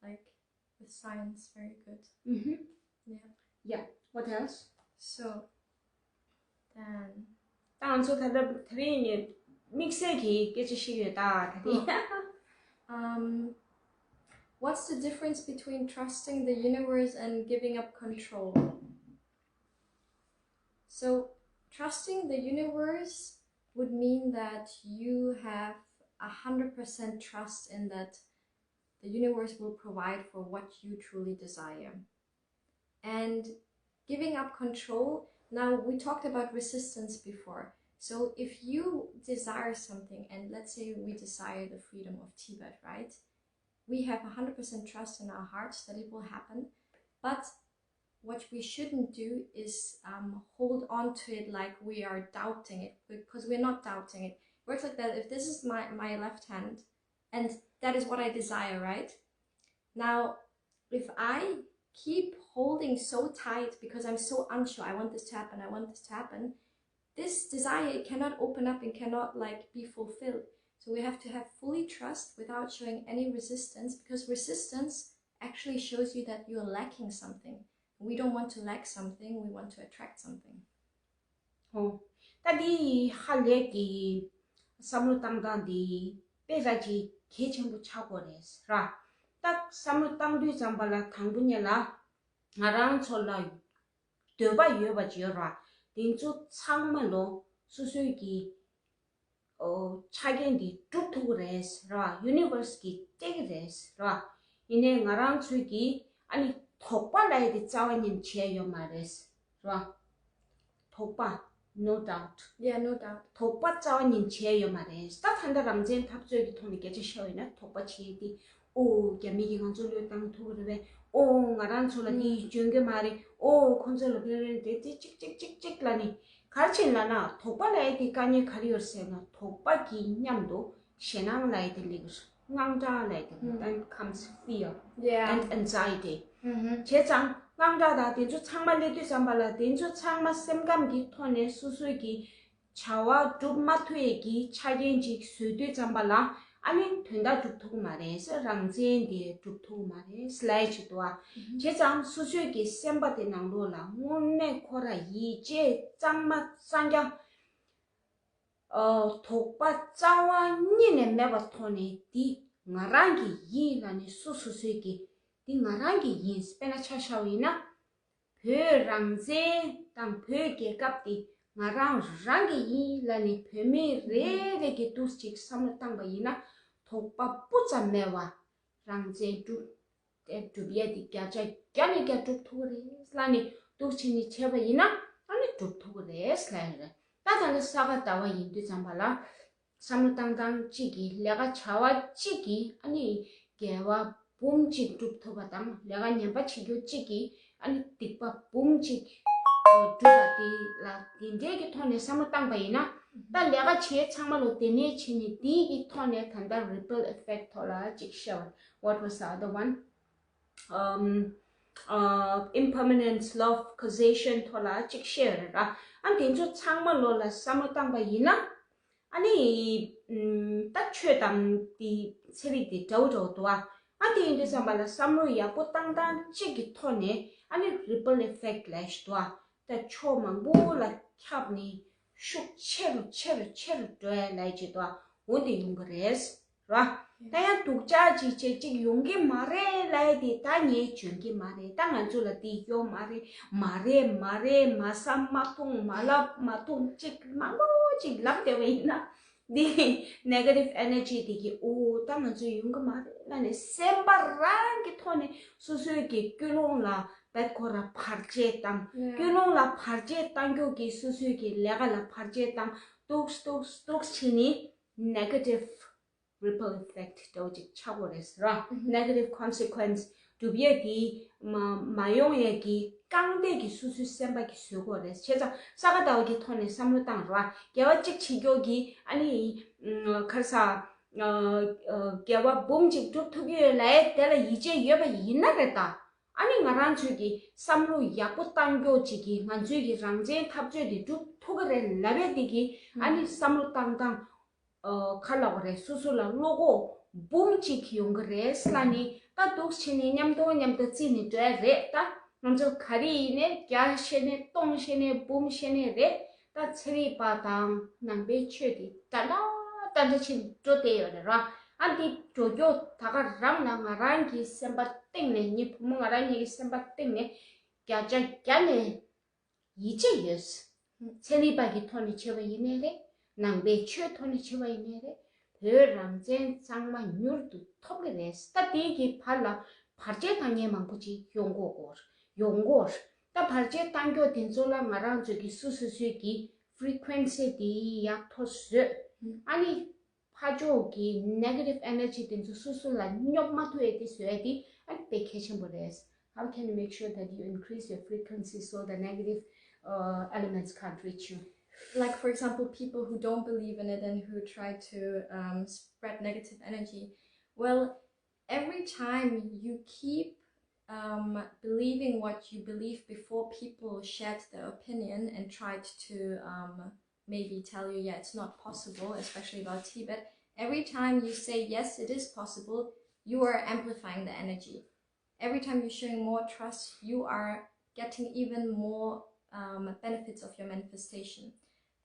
like, with science very good. ཨུ་ཧུ། Yeah. Yeah. What else? So, then, ད་ང་ཚོ་ད་ལྟ་དེ་རིང་ནས་དམིགས་བསལ་གྱི་སྐད་ཆ་ཞིག་ཡོད་ད་དེ་རིང་། Um, what's the difference between trusting the universe and giving up control? So, trusting the universe would mean that you have a hundred percent trust in that the universe will provide for what you truly desire. And giving up control, now we talked about resistance before. So if you desire something, and let's say we desire the freedom of Tibet, right? We have a hundred percent trust in our hearts that it will happen. But what we shouldn't do is, um, hold on to it like we are doubting it, because we're not doubting it. Words like that, if this is my, my left hand, and that is what I desire, right? Now, if I keep holding so tight because I'm so unsure, I want this to happen, I want this to happen, this desire cannot open up and cannot, like, be fulfilled. So we have to have fully trust without showing any resistance, because resistance actually shows you that you're lacking something. We don't want to lack something, we want to attract something. ཨོ། ད་འདི་ཧ་ལས་ཀྱི་བསམ་བློ་བཏང་སྟངས་འདི་དཔེ་ར་ཅིག་གལ་ཆེན་པོ་ཆགས་ཀྱི་རེད་ར། ད་བསམ་བློ་བཏང་དུས་ཙམ་པ་ལ་དང་པོ་ཉིད་ལ་ང་རང་ཚོ་ལ་འདོད་པ་ཡོད་པ་ཅིག་ཡོད་ར། དེ་ཚོ་ཚང་མ་ལོ་སོ་སོའི་གི་ཨོ། ཆ་རྐྱེན་འདི་སྒྲུབ་ཐུབ་ཀྱི་རེད་ར། ཡུ་ནི་ཝར་སི་གིས་སྤྲད་ཀྱི་རེད་ར། ཡིན་ནའི་ང་རང་ཚོས་ཀྱིས་ཨ་ནི་དོགས་པ་ལབ་ཡ་དེ་རྩ་བ་ཉིད་བྱས་ཡོད་མ་རེད་ར། དོགས་པ། No doubt. Yeah, no doubt. དོགས་པ་རྩ་བ་ཉིད་བྱས་ཡོད་མ་རེད། ད་ད་ལྟ་རང་བཙན་འཐབ་རྩོད་ཀྱི་ཐོག་ནས་སྐད་ཆ་བཤད་པ་ཡིན་ན་དོགས་པ་བྱས་ཏེ། ཨོ། རྒྱ་མི་གིས་ང་ཚོ་བློས་བཏང་ཐུབ་ཀྱི་རེད་པས། ཨོ། ང་རང་ཚོ་ལ་འདི་ཡིས་འཇོན་གྱི་མ་རེད། ཨོ། ཁོ་ཚོ་ལ་བློས་རེད་དེ་དེ་ཅིག་ཅིག་ཅིག་ཅིག་ལ་ནི། ག་རེ་བྱས་ལབ་ན་དོགས་པ་ལབ་ཡ་དེ་དཀའ་ངལ་ག་རེ་ཡོད་ཟེར་ན། དོགས་པ་གི་མཉམ་དུ་ཞེད་སྣང་ལབ་ཡ་དེ་སླེབས་ཀྱི་རེད། དངངས་སྐྲག་ལབ་ཡ་དེ་རེད། Then comes fear and anxiety. བྱས་ཙང་དངངས་སྐྲག་དང་དེ་ཚོ་ཚང་མ་སླེབས་དུས་ཙམ་པ་ལ། དེ་ཚོ་ཚང་མ་སེམས་ཁམས་ཀྱི་ཐོག་ནས་སོ་སོའི་གི་བྱ་བ་སྒྲུབ་མ་ཐུབ་ཡས་ཀྱི་ཆ་རྐྱེན་ཅིག་བཟོས་དུས་ཙམ་པ་ལ། ཨ་ནི་དོན་དག་སྒྲུབ་ཐུབ་ཀྱི་མ་རེད་ཟེར། རང་བཙན་དེ་སྒྲུབ་ཐུབ་ཀྱི་མ་རེད་ཟེར་ལབ་ཡས་ཅིག་འདུག་ཨ། བྱས་ཙང་སོ་སོའི་གི་སེམས་པ་དེ་ནང་ལོགས་ལ་དངོས་གནས་ཁོ་ར་ཡིད་ཆེས་གཙང་མ་གཙང་རྐྱང་། ཨ། དོགས་པ་རྩ་བ་ཉིད་ནས་མེད་པའི་ཐོག་ནས་འདི་ང་རང་གི་ཡིན་ལབ་ནས་སོ་སོ་སོའི་གི་ འདི་ང་རང་གི་ཡིན། དཔེར་ན་ཆ་བཞག་པ་ཡིན་ན། བོད་རང་བཙན་དང་བོད་རྒྱལ་ཁབ་དེ་ང་རང་རང་གི་ཡིན་ལབ་ནས་བོད་མི་རེ་རེ་གིས་འདུག་ཅིག་བསམ་བློ་བཏང་པ་ཡིན་ན། དོགས་པ་སྤུ་ཙམ་མེད་པ་རང་བཙན་སྒྲུབ། དེ་སྒྲུབ་ཡས་དེ་བརྒྱ་ཆ་བརྒྱ་ནས་བརྒྱ་སྒྲུབ་ཐུབ་ཀྱི་རེད་ལབ་ནས་འདུག་བྱས་ནས་བྱས་པ་ཡིན་ན་ཨ་ནི་སྒྲུབ་ཐུབ་ཀྱི་རེད་ལབ་ཡོད་རེད། ད་ད་ལྟ་ས་ག་ཟླ་བ་ཡིན་དུས་ཙམ་པ་ལ། བསམ་བློ་བཏང་སྟངས་གཅིག་གིས་ལས་ཀ་བྱ་བ་གཅིག་གིས་ཨ་ནི་དགེ་བ་འབུམ་གཅིག་སྒྲུབ་ཐུབ་པ་དང་། ལས་ཀ་ངན་པ་བྱེད་རྒྱུ་གཅིག་གིས་ཨ་ནི་སྡིག་པ་འབུམ་གཅིག་སྒྲུབ་པ་དེ་ལ་དེ་འདྲའི་གི་ཐོག་ནས་བསམ་བློ་བཏང་པ་ཡིན་ན། ད་ལས་ཀ་བྱེད་ཚང་མ་ལོ་དེ་ནས་བྱས་ནས་དེའི་གི་ཐོག་ནས་ད་ལྟ་ripple effect ཐོག་ལ་གཅིག་བཤད་པ། What was the other one? um, uh, impermanence, law of causation ཐོག་ལ་གཅིག་བཤད་ཡོད་རེད་ར། ཨ་དེ་ཚོ་ཚང་མ་ལོ་ལ་བསམ་བློ་བཏང་པ་ཡིན་ན། ཨ་ནི་ཨམ། ད་ཆོས་དང་དེ་ཚན་རིག་དེ་འདྲ་བོ་འདྲ་བོ་འདུག་ཨ། ཨ་དེ་ཡིན་དུས་ཙམ་པ་ལ་བསམ་བློ་ཡག་པོ་བཏང་སྟངས་གཅིག་གི་ཐོག་ནས་ཨ་ནི་ripple effect ལབ་ཞིག་འདུག་ཨ། ད་ཕྱོགས་མང་པོ་ལ་ཁྱབ་ནས་ཤུགས་ཆེ་རུ་ཆེ་རུ་ཆེ་རུ་འགྲོ་ཡ་ལབ་ཅིག་འདུག་ཨ། འོ་དེ་ཡོང་གི་རེད། ར། ད་ཡང་སྡུག་ཅག་ཅིག་བྱེད་ཅིག་ཡོང་གི་མ་རེད་ལབ་ཡ་དེ་ད་ངས་འཇོན་གི་མ་རེད། ད་ང་ཚོ་ལ་དེ་ཡོད་མ་རེད། མ་རེད་མ་རེད། མ་བསམ་མ་མཐོང་། མ་ལབ་མ་མཐོང་། ཅིག་མང་པོ་ཅིག་ལབ་བསྡད་པ་ཡིན་ན། འདི་negative energy དེ་གིས་འོ་ད་ང་ཚོ་ཡོང་གི་མ་རེད་ལབ་ནས་སེམས་པ་རང་གི་ཐོག་ནས་སོ་སོའི་གི་ཀུན་སློང་ལ་བད་ཁོ་ར་བར་ཆད་བཏང་། ཀུན་སློང་ལ་བར་ཆད་བཏང་རྒྱུ་གིས་སོ་སོའི་གི་ལས་ཀ་ལ་བར་ཆད་བཏང་། ཏོག་ཏོག་ཏོག་བྱས་ནས་negative ripple effect འདྲ་བོ་ཅིག་ཆགས་ཀྱི་རེད་ཟེར་ར། negative consequence སྒྲུབ་ཡས་ཀྱི་མ་མ་ཡོང་ཡས་ཀྱི་རྐང་རྡེག་གི་སོ་སོའི་སེམས་པ་གི་བཟོ་དགོས་རེད། བྱས་ཙང་ས་ག་ཟླ་བ་གི་ཐོག་ནས་བསམ་བློ་བཏང་ར། དགེ་བ་གཅིག་བྱེད་རྒྱུ་གི་ཨ་ནི་ག་རེ་ཟ། དགེ་བ་འབུམ་གཅིག་སྒྲུབ་ཐུབ་ཀྱི་ཡོད་ལབ་ཡས་དེ་ལ་ཡིད་ཆེས་ཡོད་པ་ཡིན་ན་རེད་ད། ཨ་ནི་ང་རང་ཚོས་ཀྱི་བསམ་བློ་ཡག་པོ་བཏང་རྒྱུ་ཅིག་གིས་ང་ཚོའི་གི་རང་བཙན་འཐབ་རྩོད་དེ་སྒྲུབ་ཐུབ་ཀྱི་རེད་ལབ་ཡས་དེ་གི་ཨ་ནི་བསམ་བློ་བཏང་སྟངས། ཨ། ག་ལབ་དགོས་རེད། སོ་སོ་ལ་བློ་ཁོག་འབུམ་གཅིག་ཡོང་གི་རེད་ལབ་ནས་ད་འདུག་བྱས་ནས་མཉམ་དུ་མཉམ་དུ་རྩིས་ནས་འགྲོ་ཡ་རེད་ད། ང་ཚོ་ག་རེ་ཡིན་ནའི་བརྒྱ་བཤད་ནའི་སྟོང་བཤད་ནའི་འབུམ་བཤད་ནའི་རེད། ད་ཚན་རིག་པ་དང་ནང་པའི་ཆོས་དེ་འདྲ་འདྲ་འདྲ་འདྲ་བྱས་ནས་འགྲོ་བསྡད་ཡོད་རེད་ར། ཨ་འདི་འགྲོ་རྒྱུ་ད་ག་རང་ལ་ང་རང་གི་སེམས་པ་གཏིང་ནས། ངའི་བུ་མོ་ང་རང་གཉིས་ཀྱི་སེམས་པ་གཏིང་ནས་བརྒྱ་ཆ་བརྒྱ་ནས་ཡིད་ཆེས་ཡོད། ཚན་རིག་པ་གི་ཐོག་ནས་བྱས་པ་ཡིན་ནའི་རེད། ནང་པའི་ཆོས་ཐོག་ནས་བྱས་པ་ཡིན་ནའི་རེད། བོད་རང་བཙན་གཙང་མ་མྱུར་དུ་ཐོབ་ཀྱི་རེད། ད་དེའི་གི་བར་ལ་བར་ཆད་བཏང་མཁན་མང་པོ་ཅིག་ཡོང་གོ་གོ་ཡོང་གོ་ད་བར་ཆད་བཏང་རྒྱུ་དེ་ཚོ་ལ་ང་རང་ཚོ་གི་སོ་སོ་སོའི་གི་frequency དེ་ཡར་མཐོ་བཟོས། ཨ་ནི་ཕར་ཕྱོགས་ཀྱི་negative energy དེ་ཚོ་སོ་སོ་ལ་སྙོབ་མ་ཐུབ་ཡས་དེ་བཟོ་ཡས་དེ་ཨ་ནི་དཔེ་གལ་ཆེན་པོ་རེད། How can you make sure that you increase your frequency so the negative uh, elements can't reach you? Like, for example, people who don't believe in it and who try to um, spread negative energy. Well, every time you keep um, believing what you believe before people shared their opinion and tried to um, maybe tell you, yeah, it's not possible, especially about Tibet, every time you say, yes, it is possible, you are amplifying the energy. Every time you're showing more trust, you are getting even more um, benefits of your manifestation.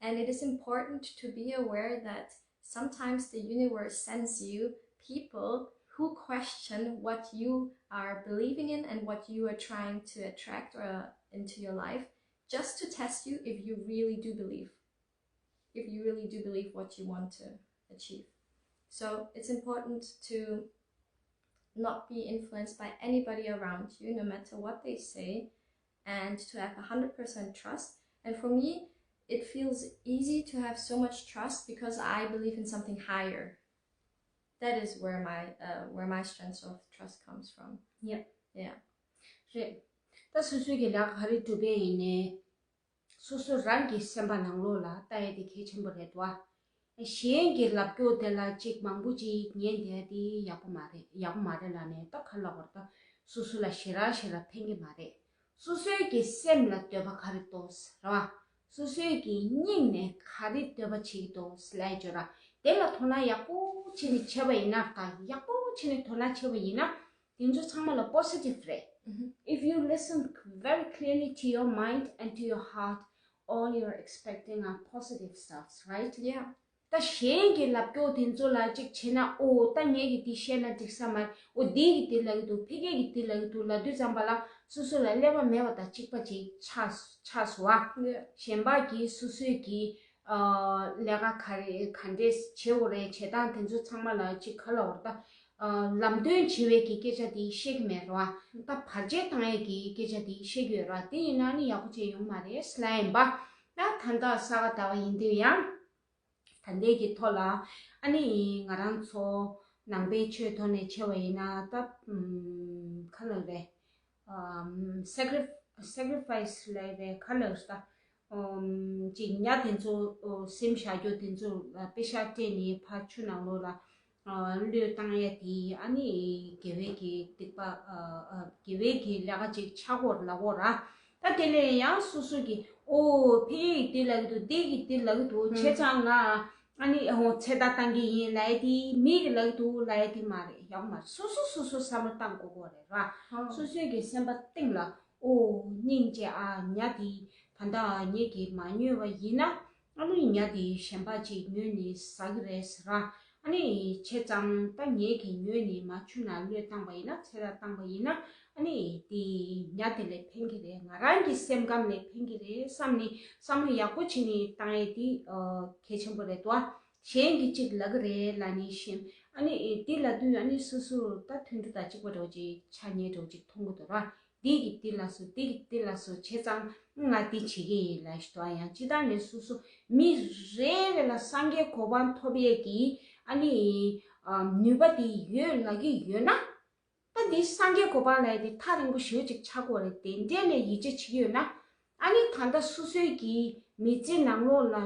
And it is important to be aware that sometimes the universe sends you people who question what you are believing in and what you are trying to attract or uh, into your life, just to test you if you really do believe, if you really do believe what you want to achieve. So it's important to not be influenced by anybody around you, no matter what they say, and to have one hundred percent trust. And for me, it feels easy to have so much trust because I believe in something higher. That is where my uh, where my strength of trust comes from. Yep. Yeah. རེད། ད་སོ་སོའི་གི་ལག་ག་རེ་སྒྲུབ་པ་ཡིན་ནའི། སོ་སོ་རང་གི་སེམས་པ་ནང་ལོགས་ལ་ལྟ་ཡ་དེ་གལ་ཆེན་པོ་རེད་དོ། གཞན་གྱི་ལབ་རྒྱུ་དེ་ལ་ཅིག་མང་པོ་ཅིག་ཉན་བསྡད་ཡ་དེ་ཡག་པོ་མ་རེད། ཡག་པོ་མ་རེད་ལབ་ནས་ད་ག་ལབ་དགོས་རེད། ད་སོ་སོ་ལ་ཞེ་དྲག་ཞེ་དྲག་ཕན་གྱི་མ་རེད། སོ་སོའི་གི་སེམས་ལ་འདོད་པ་ག་རེ་འདུག་རེད་བ། སོ་སོའི་གི་སྙིང་ནས་ག་རེ་འདོད་པ་བྱེད་ཀྱི་འདུག་ལབ་ཡ་བརྗོད་ར། དེ་ལ་དོ་སྣང་ཡག་པོ་བྱས་ནས་བྱས་པ་ཡིན་ན། ད་ཡག་པོ་བྱས་ནས་དོ་སྣང་བྱས་པ་ཡིན་ན། དེ་ཚོ་ཚང་མ་ལ་positive རེད། If you listen very clearly to your mind and to your heart, all you're expecting are positive stuffs, right? Yeah. གཞན་གྱི་ལབ་སྐྱོ་དེ་ཚོ་ལ་ཅིག་བྱས་ན། ཨོ་ད་ངས་ཀྱི་དེ་བཤད་ན་འགྲིག་ས་མ་རེད། ཨོ་འདི་གི་དེ་ལབ་ཀྱི་འདུག་ཕ་གི་གི་དེ་ལབ་ཀྱི་འདུག་ལབ་དུས་ཙམ་པ་ལ་སོ་སོ་ལ་ཀླད་པ་མེད་པ་དང་གཅིག་པ་ཅིག་ཆགས་ཆགས་སོང་བ། གཞན་པ་གིས་སོ་སོའི་གི་ཨ་ལས་ཀ་ག་རེ་ག་འདྲས་བྱེད་དགོས་རེད། བྱེད་སྟངས་དེ་ཚོ་ཚང་མ་ལ་ཅིག་ག་ལབ་དགོས་རེད། ད་ཨ་ལམ་སྟོན་བྱེད་པའི་གི་སྐད་ཆ་དེ་བཤད་ཀྱི་མེད་རེད་བ། ད་བར་ཆད་བཏང་ཡས་ཀྱི་སྐད་ཆ་དེ་བཤད་ཀྱི་ཡོད་རེད་བ། དེ་ཡིན་ན་ནི་ཡག་པོ་བྱས་ཡོང་མ་རེད་ཟེར་ལབ་ཡིན་པ། ད་ད་ལྟ་ས་ག་ཟླ་བ་ཡིན་དུས་ཡང་ད་ལྟའི་གི་ཐོག་ལ་ཨ་ནི་ང་རང་ཚོ་ནང་པའི་ཆོས་ཐོག་ནས་བྱས་པ་ཡིན་ན། ད་ཨམ་ག་ལབ་རེད། ཨམ་སེ་ཀི་རི་སེ་ཀི་རི་ཕའི་སི་ལབ་རེད། ག་ལབ་རེད། ད་ཨམ་ཅིག་ཉ་དེ་ཚོ་ཨོ་སེམས་བཞག་རྒྱུ་དེ་ཚོ་ལ་པེ་ཤག་སྤྲད་ནས་ཕར་ཆུ་ནང་ལོགས་ལ་ཨ་བློས་བཏང་ཡས་དེ། ཨ་ནི་དགེ་བའི་གི་སྡིག་པ་ཨ་ཨ་དགེ་བའི་གི་ལས་ཀ་ཅིག་ཆགས་ཀྱི་ཡོད་རེད་ལབ་ཀྱི་ཡོད་རེད། ད་དེ་ལས་ཡང་སོ་སོ་གིས་ཨོ་ཕ་གི་གིས་དེ་ལབ་ཀྱི་འདུག་དེ་གིས་དེ་ལབ་ཀྱི་འདུག་བྱས་ཙང་ང་ཨ་ནི་ཨོ་ཚེ་ཐར་བཏང་གི་ཡིན་ལབ་ཡས་དེ། མི་གིས་ལབ་ཀྱི་འདུག་ལབ་ཡས་དེ་མ་རེད། ཡག་པོ་མ་རེད། སོ་སོ་སོ་སོ་བསམ་བློ་བཏང་དགོས་ཀྱི་ཡོད་རེད་ར། ཨོ་སོ་སོའི་གི་སེམས་པ་གཏིང་ལ་ཨོ་སྙིང་རྗེ། ཨ་ཉ་དེ་ད་ལྟ་ངེད་ཀྱིས་མ་ཉོས་པ་ཡིན་ན། ཨ་ནི་ཉ་དེ་གཞན་པ་ཅིག་ཉོས་ནས་ཟ་གི་རེད་ཟེར་ར། ཨ་ནི་བྱས་ཙང་ད་ངེད་ཀྱིས་ཉོས་ནས་མར་ཆུ་ནང་བློས་བཏང་པ་ཡིན་ན། ཚེ་ཐར་བཏང་པ་ཡིན་ན། ཨ་ནི་དེ་ཉ་དེ་ལ་ཕན་གྱི་རེད། ང་རང་གི་སེམས་ཁམས་ལ་ཕན་གྱི་རེད་བསམ་ནས་བསམ་བློ་ཡག་པོ་བྱས་ནས་བཏང་ཡས་དེ་ཨ་གལ་ཆེན་པོ་རེད་དོ། གཞན་གྱིས་ཅིག་ལབ་ཀྱི་རེད་ལབ་ནས་ཤེས། ཨ་ནི་དེ་ལབ་དུས་ཨ་ནི་སོ་སོ་ད་དུད་འགྲོ་དང་གཅིག་པ་འདྲ་བོ་ཅིག་ཆགས་ཉེན་འདྲ་བོ་ཅིག་མཐོང་གི་འདུག་ར། འདི་གིས་འདི་ལབ་སོང་། འདི་གིས་འདི་ལབ་སོང་། བྱས་ཙང་ང་འདི་བྱེད་ཀྱི་ཡིན་ལབ་ཞིག་འདུག་ཨ་ཡང་སྤྱིར་བཏང་ནས་སོ་སོ་མི་རེ་རེ་ལ་སངས་རྒྱས་གོ་འཕང་ཐོབ་ཡས་ཀྱི་ཨ་ནི་ཨ་ནུས་པ་དེ་ཡོད་ལབ་ཀྱི་ཡོད་ན། ད་འདི་སངས་རྒྱས་གོ་འཕང་ལབ་ཡས་དེ་ཐག་རིང་པོ་ཞེ་པོ་ཅིག་ཆགས་ཀྱི་ཡོད་རེད། དེ་འདྲས་ལ་ཡིད་ཆེས་བྱེད་ཀྱི་ཡོད་ན། ཨ་ནི་ད་ལྟ་སོ་སོའི་གི་མི་ཚེ་ནང་ལོགས་ལ་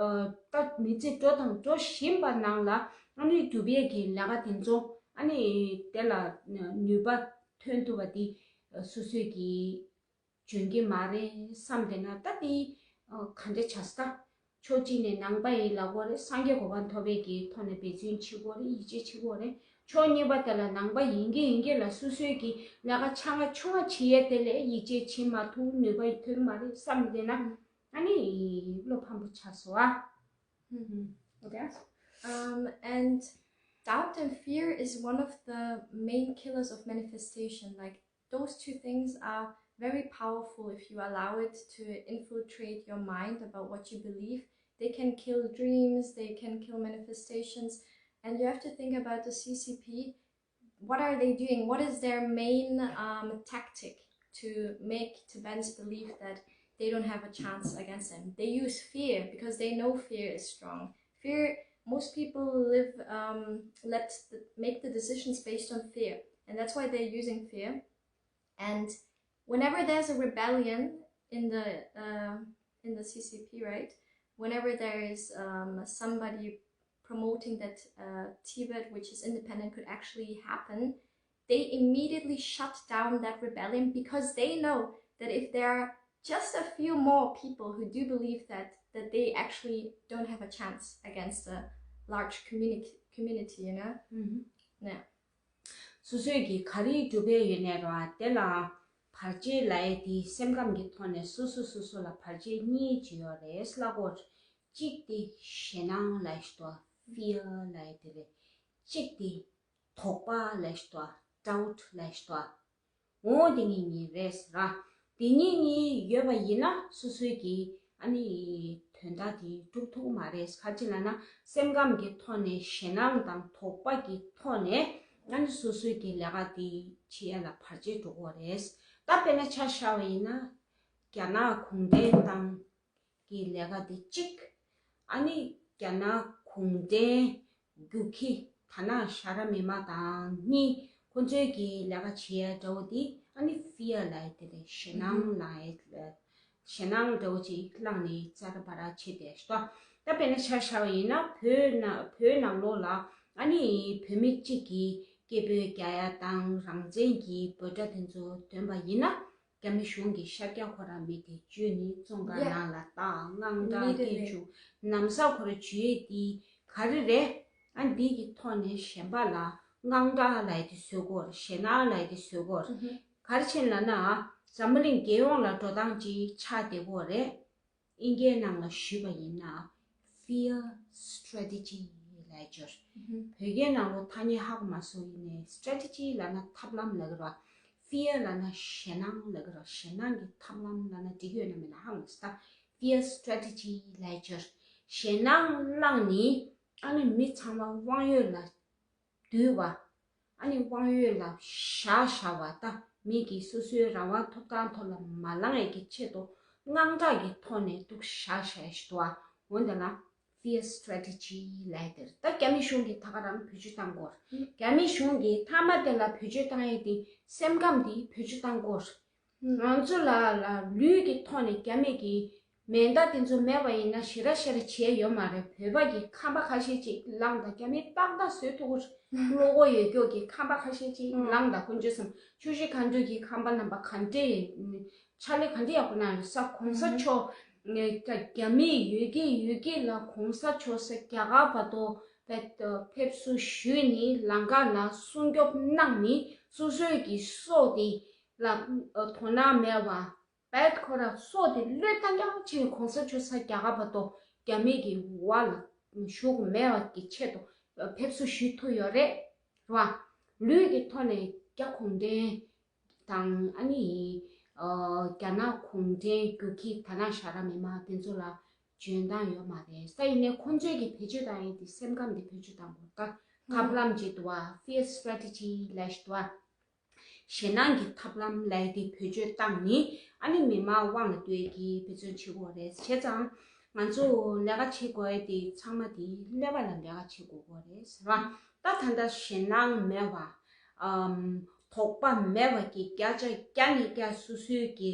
ཨ་ད་མི་ཚེ་འགྲོ་དང་འགྲོ་བཞིན་པ་ནང་ལ་ཨ་ནི་སྒྲུབ་ཡས་ཀྱི་ལས་ཀ་དེ་ཚོ་ཨ་ནི་དེ་ལ་ནུས་པ་ཐོན་ཐུབ་པ་དེ་སོ་སོས་ཀྱིས་འཇོན་གྱི་མ་རེད་བསམ་བསྡད་ན། ད་དེ་ག་འདྲ་བྱས་ད། ཕྱོགས་གཅིག་ནས་ནང་པ་ཡིན་ལབ་དགོས་རེད། སངས་རྒྱས་གོ་འཕང་ཐོབ་པའི་གི་ཐོག་ནས་འབད་བརྩོན་བྱེད་དགོས་རེད། ཡིད་ཆེས་བྱེད་དགོས་རེད། ཕྱོགས་གཉིས་པ་དེ་ལ་ནང་པ་ཡིན་གྱི་ཡིན་གྱི་ལ་སོ་སོའི་གི་ལས་ཀ་ཆ་ང་ཆུང་ང་བྱེད་ཡས་དེ་ལ་ཡིད་ཆེས་བྱེད་མ་ཐུབ། ནུས་པ་ཐོན་མ་རེད་བསམ་བསྡད་ན། ཨ་ནི་བློ་ཕམ་པོ་ཆགས་སོང་ཨ། Okay. Um, and doubt and fear is one of the main killers of manifestation. Like, those two things are very powerful if you allow it to infiltrate your mind about what you believe. They can kill dreams, they can kill manifestations. And you have to think about the C C P. What are they doing? What is their main um, tactic to make Tibetans believe that they don't have a chance against them? They use fear because they know fear is strong. Fear, most people live, um, let the, make the decisions based on fear, and that's why they're using fear. And whenever there's a rebellion in the uh, in the C C P, right? Whenever there is um, somebody promoting that uh, Tibet, which is independent, could actually happen, they immediately shut down that rebellion because they know that if there are just a few more people who do believe that, that they actually don't have a chance against a large community, community, you know? Mm-hmm. Yeah. སོ་སོས་ཀྱིས་ག་རེ་སྒྲུབ་པའི་ཡོད་ནའི་ར། དེ་ལ་བར་ཆད་ལབ་ཡས་དེ་སེམས་ཁམས་ཀྱི་ཐོག་ནས་སོ་སོ་སོ་སོ་ལ་བར་ཆད་གཉིས་ཅིག་ཡོད་རེད་ལབ་དགོས། གཅིག་དེ་ཞེད་སྣང་ལབ་ཡས་ཤིག་འདུག fear ལབ་ཡས་དེ་རེད། གཅིག་དེ་དོགས་པ་ལབ་ཡས་ཤིག་འདུག doubt ལབ་ཡས་ཤིག་འདུག་འོ་དེ་གཉིས་གཉིས་རེད་ཟེར་ར། དེ་གཉིས་གཉིས་ཡོད་པ་ཡིན་ན་སོ་སོའི་གི་ཨ་ནི་དོན་དག་དེ་སྒྲུབ་ཐུབ་ཀྱི་མ་རེད། ག་ཅི་ལབ་ན་སེམས་ཁམས་ཀྱི་ཐོག་ནས་ཞེད་སྣང་དང་དོགས་པ་གི་ཐོག་ནས་ཨ་ནི་སོ་སོའི་གི་ལས་ཀ་དེ་བྱེད་ཡ་ལ་བར་ཆད་འགྲོ་གི་རེད། ད་དཔེར་ན་ཆ་བཞག་པ་ཡིན་ན་རྒྱ་ནག་གུང་ཁྲན་ཏང་གི་ལས་ཀ་དེ་གཅིག་ཨ་ནི་རྒྱ་ནག་གུང་ཁྲན་རྒྱུག་ཁྱི་ཐ་ན་ཤ་ར་མི་མ་དང་གཉིས། ཁོ་ཚོའི་གི་ལས་ཀ་བྱེད་ཡ་འདྲ་བོ་དེ་ཨ་ནི་fear ལབ་ཡ་དེ་རེད། ཞེད་སྣང་ལངས་ཡ། ཞེད་སྣང་འདྲ་བོ་ཅིག་བསླངས་ནས་ཙ་ར་བ་ར་བྱེད་བསྡད་ཤག་ད་དཔེར་ན་ཆ་བཞག་པ་ཡིན་ན་བོད་ནང་བོད་ནང་ལོགས་ལ་ཨ་ནི་བོད་མི་གཅིག་གིས་སྐད་འབོད་རྒྱག་ཡ་དང་རང་བཙན་གྱི་འབོད་སྒྲ་དེ་ཚོ་འདོན་པ་ཡིན་ན། རྒྱ་མི་གཞུང་གིས་ཤར་རྒྱག་ཁོ་རང་མི་དེ་འཇུས་ནས་བཙོན་ཁང་ནང་ལ་བཏང་། དངངས་སྐྲག་སྐྱེ་བཅུག་ན་བཟའ་ཁོ་རང་འཇུས་ཡས་དེ་ག་རེ་རེད། ཨ་འདི་གི་ཐོག་ནས་གཞན་པ་ལ་དངངས་སྐྲག་ལབ་ཡས་དེ་བཟོ་གི་ཡོད་རེད། ཞེད་སྣང་ལབ་ཡས་དེ་བཟོ་གི་ཡོད་རེད། ག་རེ་བྱས་ནས་ལབ་ན་འཛམ་བུ་གླིང་རྒྱལ་ཡོངས་ལ་འགྲོ་སྟངས་ཅིག་ཆགས་བསྡད་ཀྱི་ཡོད་རེད། ཨིན་སྐད་ནང་ལ་ཞུས་པ་ཡིན་ན། fear strategy ལབ་ཀྱི་ཡོད་རེད། བོད་སྐད་ནང་ལོགས་ཐ་སྙད་ཧ་གོ་མ་སོང་། ཡིན་ནའི་strategy ལབ་ན་ཐབས་ལམ་ལབ་ཀྱི་རེད། fear ལབ་ན་ཞེད་སྣང་ལབ་ཀྱི་རེད། ཞེད་སྣང་གི་ཐབས་ལམ་ལབ་ན་འགྲིག་གི་ཡོད་ན་མེད་ན་ཧ་གོ་མ་སོང་། ད་fear strategy ལབ་ཀྱི་ཡོད་རེད། ཞེད་སྣང་བསླངས་ནས་ཨ་ནི་མི་ཚང་མ་དབང་ཡོད་ལ་འདུལ་བ། ཨ་ནི་དབང་ཡོད་ལ་བཞག་བཞག་པ། ད་མི་གིས་སོ་སོའི་རང་དབང་ཐོབ་ཐང་ཐོག་ལ་མ་ལངས་ཡས་ཀྱི་ཆེད་དུ་དངངས་སྐྲག་གི་ཐོག་ནས་འདུག་བཞག་བཞག་ཡས་ཞིག་འདུག་ཨ། འོ་འདི་ལ་fear strategy ལབ་ཡས་དེ་རེད། ད་རྒྱ་མི་གཞུང་གིས་ད་ག་རང་བེད་སྤྱོད་བཏང་གི་ཡོད་རེད། རྒྱ་མི་གཞུང་གིས་མཐའ་མ་དེ་ལ་བེད་སྤྱོད་བཏང་ཡས་དེ་སེམས་ཁམས་དེ་བེད་སྤྱོད་བཏང་གི་ཡོད་རེད། ང་ཚོ་ལ་ལ་ལུས་ཀྱི་ཐོག་ནས་རྒྱ་མི་གི་མེ་མདའ་དེ་ཚོ་མེད་པ་ཡིན་ན་ཞེ་དྲག་ཞེ་དྲག་བྱས་ཡོད་མ་རེད། བོད་པ་གི་ཁང་པ་ཁ་ཤས་ཅིག་བླངས་དང་། རྒྱ་མི་ཏག་ཏག་བཟོས་ཐུབ་ཀྱི་རེད། བློ་ཁོག་ཡོད་རྒྱུ་གི་ཁང་པ་ཁ་ཤས་ཅིག་བླངས་དང་། དཀོན་མཆོག་གསུམ། ཆུ་བཞི་སྒང་དྲུག་གི་ཁང་པ་རྣམ་པ་ག་འདྲས་ཕྱག་ལས་ག་འདྲས་ཡག་པོ་གནང་ཡོད་ས། གོང་ས་མཆོག་རྒྱ་མི་ཡོད་ཀྱི་ཡོད་ཀྱི་ལ་གོང་ས་མཆོག་ས་རྒྱ་གར་བར་དུ་ཕེབས་སུ་ཞུས་ནས་ལང་ཀ་ལ་སྲུང་སྐྱོབ་གནང་ནས་སོ་སོའི་གི་སྲོག་དེ་ལ་དོ་སྣང་མེད་པ། བད་ཁོ་རང་སྲོག་དེ་བློས་བཏང་རྐྱང་བྱས་ནས་གོང་ས་མཆོག་ས་རྒྱ་གར་བར་དུ་རྒྱ་མི་གི་འོག་ལ་ཞུགས་མེད་པ་གི་ཆེད་དུ་ཕེབས་བསུ་ཞུས་ཐུབ་ཡོད་རེད། རེད་བ། ལུས་ཀྱི་ཐོག་ནས་རྒྱ་གུང་ཁྲན་དང་ཨ་ནི་ཨ་རྒྱ་ནག་གུང་ཁྲན་རྒྱུག་ཁྱི། ད་ནང་ཤ་ར་མི་མང་དེ་ཚོ་ལ་འཇོན་ཐང་ཡོད་མ་རེད། ད་ཡིན་ནའི་ཁོང་ཚོས་ཀྱི་བེད་སྤྱོད་བཏང་ཡས་དེ་སེམས་ཁམས་དེ་བེད་སྤྱོད་བཏང་དགོས། ད་ཐབས་ལམ་ཅིག་འདུག་བ། fear strategy ལབ་ཞིག་འདུག་བ། ཞེད་སྣང་གི་ཐབས་ལམ་ལབ་ཡས་དེ་བེད་སྤྱོད་བཏང་ནས་ཨ་ནི་མི་མང་དབང་ལ་སྡུད་ཀྱི་འབད་བརྩོན་བྱེད་དགོས་རེད། བྱས་ཙང་ང་ཚོ་ལས་ཀ་བྱེད་དགོས་ཡས་དེ་ཚང་མ་དེ་ཀླད་པ་ལ་ལས་ཀ་བྱེད་དགོས་ཀྱི་རེད་ཟེར་བ། ད་ད་ལྟ་ཞེད་སྣང་མེད་པ། ཨམ། དོགས་པ་མེད་པ་གི་བརྒྱ་ཆ་བརྒྱ་ནས་བརྒྱ་སོ་སོའི་གི་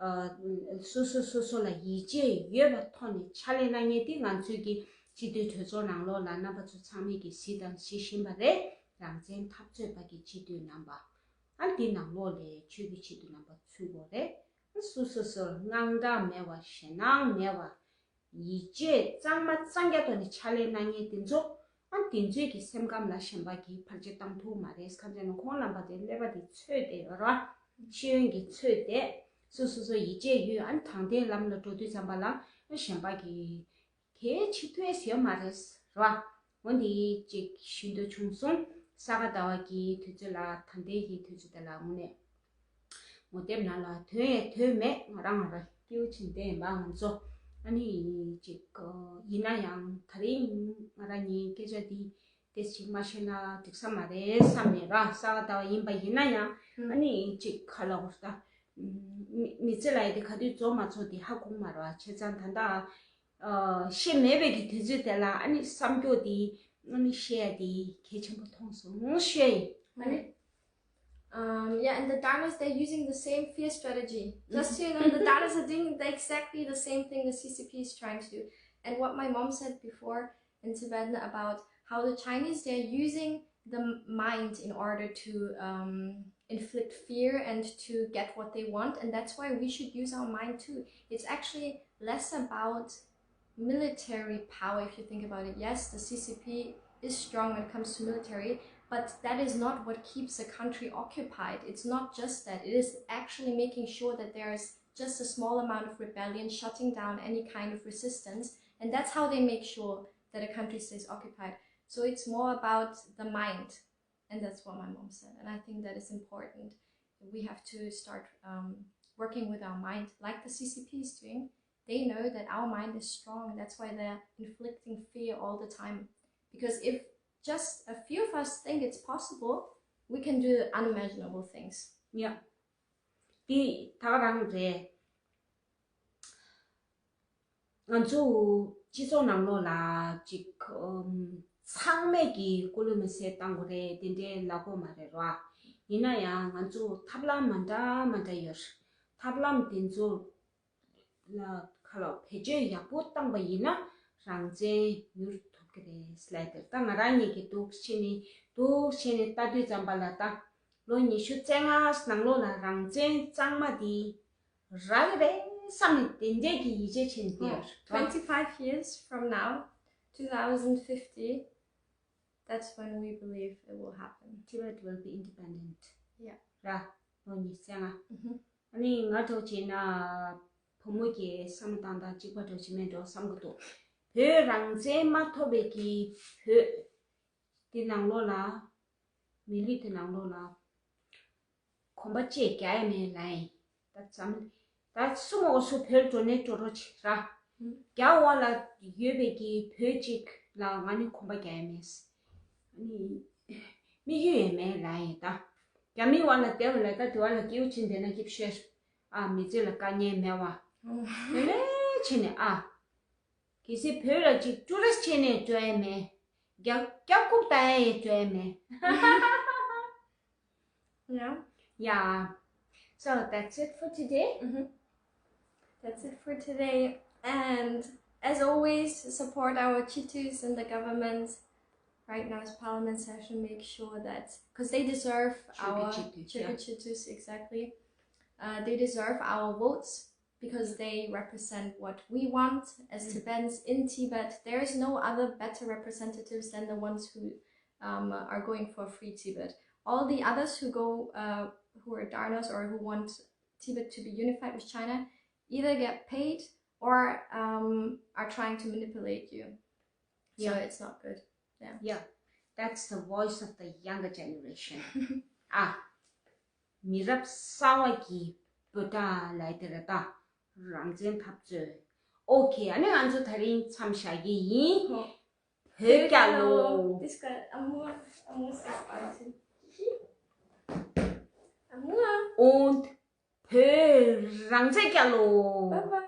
ཨ། སོ་སོ་སོ་སོ་ལ་ཡིད་ཆེས་ཡོད་པ་ཐོག་ནས་ཕྱག་ལས་གནང་མཁན་དེ་ང་ཚོའི་གི་སྤྱི་འཐུས་གྲོས་ཚོགས་ནང་ལོགས་ལ་རྣམ་པ་ཚོ་ཚང་མས་ཀྱི་གཟིགས་དང་གཟིགས་བཞིན་པ་རེད། རང་བཙན་འཐབ་རྩོད་པ་གི་སྤྱི་འཐུས་རྣམ་པ། ཨ། འདི་ནང་ལོགས་ལ་ཆོས་ཀྱི་སྤྱི་འཐུས་རྣམ་པ་ཚུད་དགོས་རེད། ཨ། སོ་སོ་སོར་དངངས་སྐྲག་མེད་པ། ཞེད་སྣང་མེད་པ། ཡིད་ཆེས་གཙང་མ་གཙང་རྐྱང་ཐོག་ནས་ཕྱག་ལས་གནང་མཁན་དེ་ཚོ། ཨ། དེ་ཚོའི་གི་སེམས་ཁམས་ལ་གཞན་པ་གིས་བར་ཆད་བཏང་ཐུབ་མ་རེད། གང་ཟེར་ན་ཁོང་རྣམ་པ་དེ་ཀླད་པ་དེ་ཚོས་ཏེ་ཡོད་ར། ཤེས་ཡོན་གྱི་ཚོས་ཏེ། སོ་སོ་སོ་ཡིད་ཆེས་ཡོད། ཨ། དྲང་བདེན་ལམ་ལ་འགྲོ་དུས་ཙམ་པ་ལ་གཞན་པ་གིས་གལ་ཆེ་ཐུབ་ཡས་ཡོད་མ་རེད་ར། འོ་འདི་ཅིག་ཞུ་འདོད་བྱུང་སོང་། ས་ག་ཟླ་བ་གི་དུས་ཚོད་ལ། ད་ལྟའི་གི་དུས་ཚོད་དེ་ལ་དངོས་གནས་ངོ་དེབ་ནང་ལ་ཐོན་ཡས་ཐོན་མེད། ང་རང་ང་རང་སྐྱིད་པོ་བྱས་བསྡད་ཡིན་པ། ང་ཚོ་ཨ་ནི་ཅིག་ཡིན་ན་ཡང་ད་རིང་ང་རང་གཉིས་སྐད་ཆ་འདི་ཏོག་ཙམ་ཅིག་མ་བཤད་ན་འགྲིག་ས་མ་རེད་བསམ་ནས་ར། ས་ག་ཟླ་བ་ཡིན་པ་ཡིན་ན་ཡང་ཨ་ནི་ཅིག་ག་ལབ་དགོས་རེད་ད། མི་མི་ཚེ་ལབ་ཡས་དེ་ག་དུས་རྫོགས་མ་རྫོགས་དེ་ཧ་གོ་མ་རེད་བ། བྱས་ཙང་ད་ལྟ་ཨ། བཤད་མེད་པའི་གི་དུས་ཚོད་དེ་ལ་ཨ་ནི་བསམ་སྐྱོ་དེ་ཨ་ནི་བཤད་ཡས་དེ་གལ་ཆེན་པོ་མཐོང་སོང་། ཞུ་ཡས་ཡིན། ཨ་ནི། Um, yeah, in the darkness, they're using the same fear strategy. Just so you know, in the darkness, they're doing the, exactly the same thing the C C P is trying to do. And what my mom said before in Tibetan about how the Chinese, they're using the mind in order to, um, inflict fear and to get what they want. And that's why we should use our mind too. It's actually less about military power, if you think about it. Yes, the C C P is strong when it comes to military, but that is not what keeps a country occupied. It's not just that. It is actually making sure that there is just a small amount of rebellion, shutting down any kind of resistance, and that's how they make sure that a country stays occupied. So it's more about the mind, and that's what my mom said, and I think that is important. We have to start, um, working with our mind, like the C C P is doing. They know that our mind is strong. That's why they're inflicting fear all the time. Because if just a few of us think it's possible, we can do unimaginable things. Yeah. དེ་ད་ག་རང་རེད། ང་ཚོ་སྤྱི་ཚོགས་ནང་ལོགས་ལ་ཅིག་ཨམ། ཚང་མས་ཀྱི་ཀུ་ལུ་མི་སེར་བཏང་དགོས་རེད། དེ་འདྲའི་ལབ་དགོས་མ་རེད་ར། ཡིན་ན་ཡང་ང་ཚོ་ཐབས་ལམ་མ་འདྲ་མ་འདྲ་ཡོད། ཐབས་ལམ་དེ་ཚོ་ལ་ཁ་ལོ་བེད་སྤྱོད་ཡག་པོ་བཏང་པ་ཡིན་ན་རང་བཙན་མྱུར་ཐོབ་ཀྱི་རེད་ཟེར་ལབ་དེར། ད་ང་རང་ཉིད་ཀྱིས་འདུག་བྱས་ནས་འདུག་བྱས་ནས་ལྟ་དུས་ཙམ་པ་ལ་ད་ལོ་ཉི་ཤུ་རྩ་ལྔ་ནང་ལོགས་ལ་རང་བཙན་གཙང་མ་དེ་རག་གི་རེད་བསམ་ནས་དེ་འདྲས་ཀྱི་ཡིད་ཆེས་བྱས་ནས་བསྡད་ཡོད། Twenty-five years from now, two thousand fifty, that's when we believe it will happen. Tibet will be independent. Yeah. ར། ལོ་ཉི་ཤུ་རྩ་ལྔ། ཨ་ནི་ང་འདྲ་བོ་བྱས་ན་བུ་མོ་གི་བསམ་བློ་བཏང་སྟངས་གཅིག་པ་འདྲ་བོ་བྱེད་མེད་འགྲོ་བསམ་གི་འདུག་བོད་རང་བཙན་མ་ཐོབ་པའི་གི་བོད་དེ་ནང་ལོགས་ལ། མི་རིགས་དེ་ནང་ལོགས་ལ་གོམ་པ་ཅིག་རྒྱག་ཡ་མེད་ལབ་ཡིན། ད་ཙམ། ད་སུ་མོ་སུ་བོད་འགྲོ་ནས་འགྲོ་རོགས་བྱེད་ར། རྒྱ་འོག་ལ་ཡོད་པའི་གི་བོད་ཅིག་ལ་ང་ནི་གོམ་པ་རྒྱག་ཡ་མེད། ཨ་ནི་དམིགས་ཡུལ་ཡང་མེད་ལབ་ཡིན་ད། རྒྱ་མི་འོག་ལ་བསྡད་པ་ལ་ད་དེ་བ་ལ་སྐྱིད་པོ་བྱེད་འདོད་ན་སྐྱིད་པོ་བཤད། ཨ་མི་ཚེ་ལ་དཀའ་ངལ་མེད་བ། དེ་ལས་བྱེད་ནས་ཨ། གལ་སྲིད་བོད་ལ་ཅིག་ཊུ་རི་སི་ཊི་བྱས་ནས་འགྲོ་ཡ་མེད། རྒྱ་རྒྱ་རྐུབ་བཏང་ཡ་ཡང་འགྲོ་ཡ་མེད། Yeah. Yeah. So that's it for today. That's it for today. And as always, support our Chitus and the government. Right now is parliament session. Make sure that, because they deserve our Chitus, exactly. Uh, they deserve our votes because they represent what we want as Tibetans in Tibet. There is no other better representatives than the ones who um, are going for free Tibet. All the others who go, uh, who are Dharnas or who want Tibet to be unified with China, either get paid or um, are trying to manipulate you. So yeah, it's not good. Yeah. Yeah, that's the voice of the younger generation. ཨ། མི་རབས་གསར་བ་གི་བོད་སྒྲ་ལབ་དེ་རེད་ད། རང་བཙན་འཐབ་རྩོད། ཨོ་ཁེ། ཨ་ནི་ང་ཚོ་ད་རིང་མཚམས་བཞག་གི་ཡིན། བོད་རྒྱལ་ལོ། This guy, Amua, Amua says Arjun. Amua. Und བོད་རང་བཙན་རྒྱལ་ལོ། Bye bye.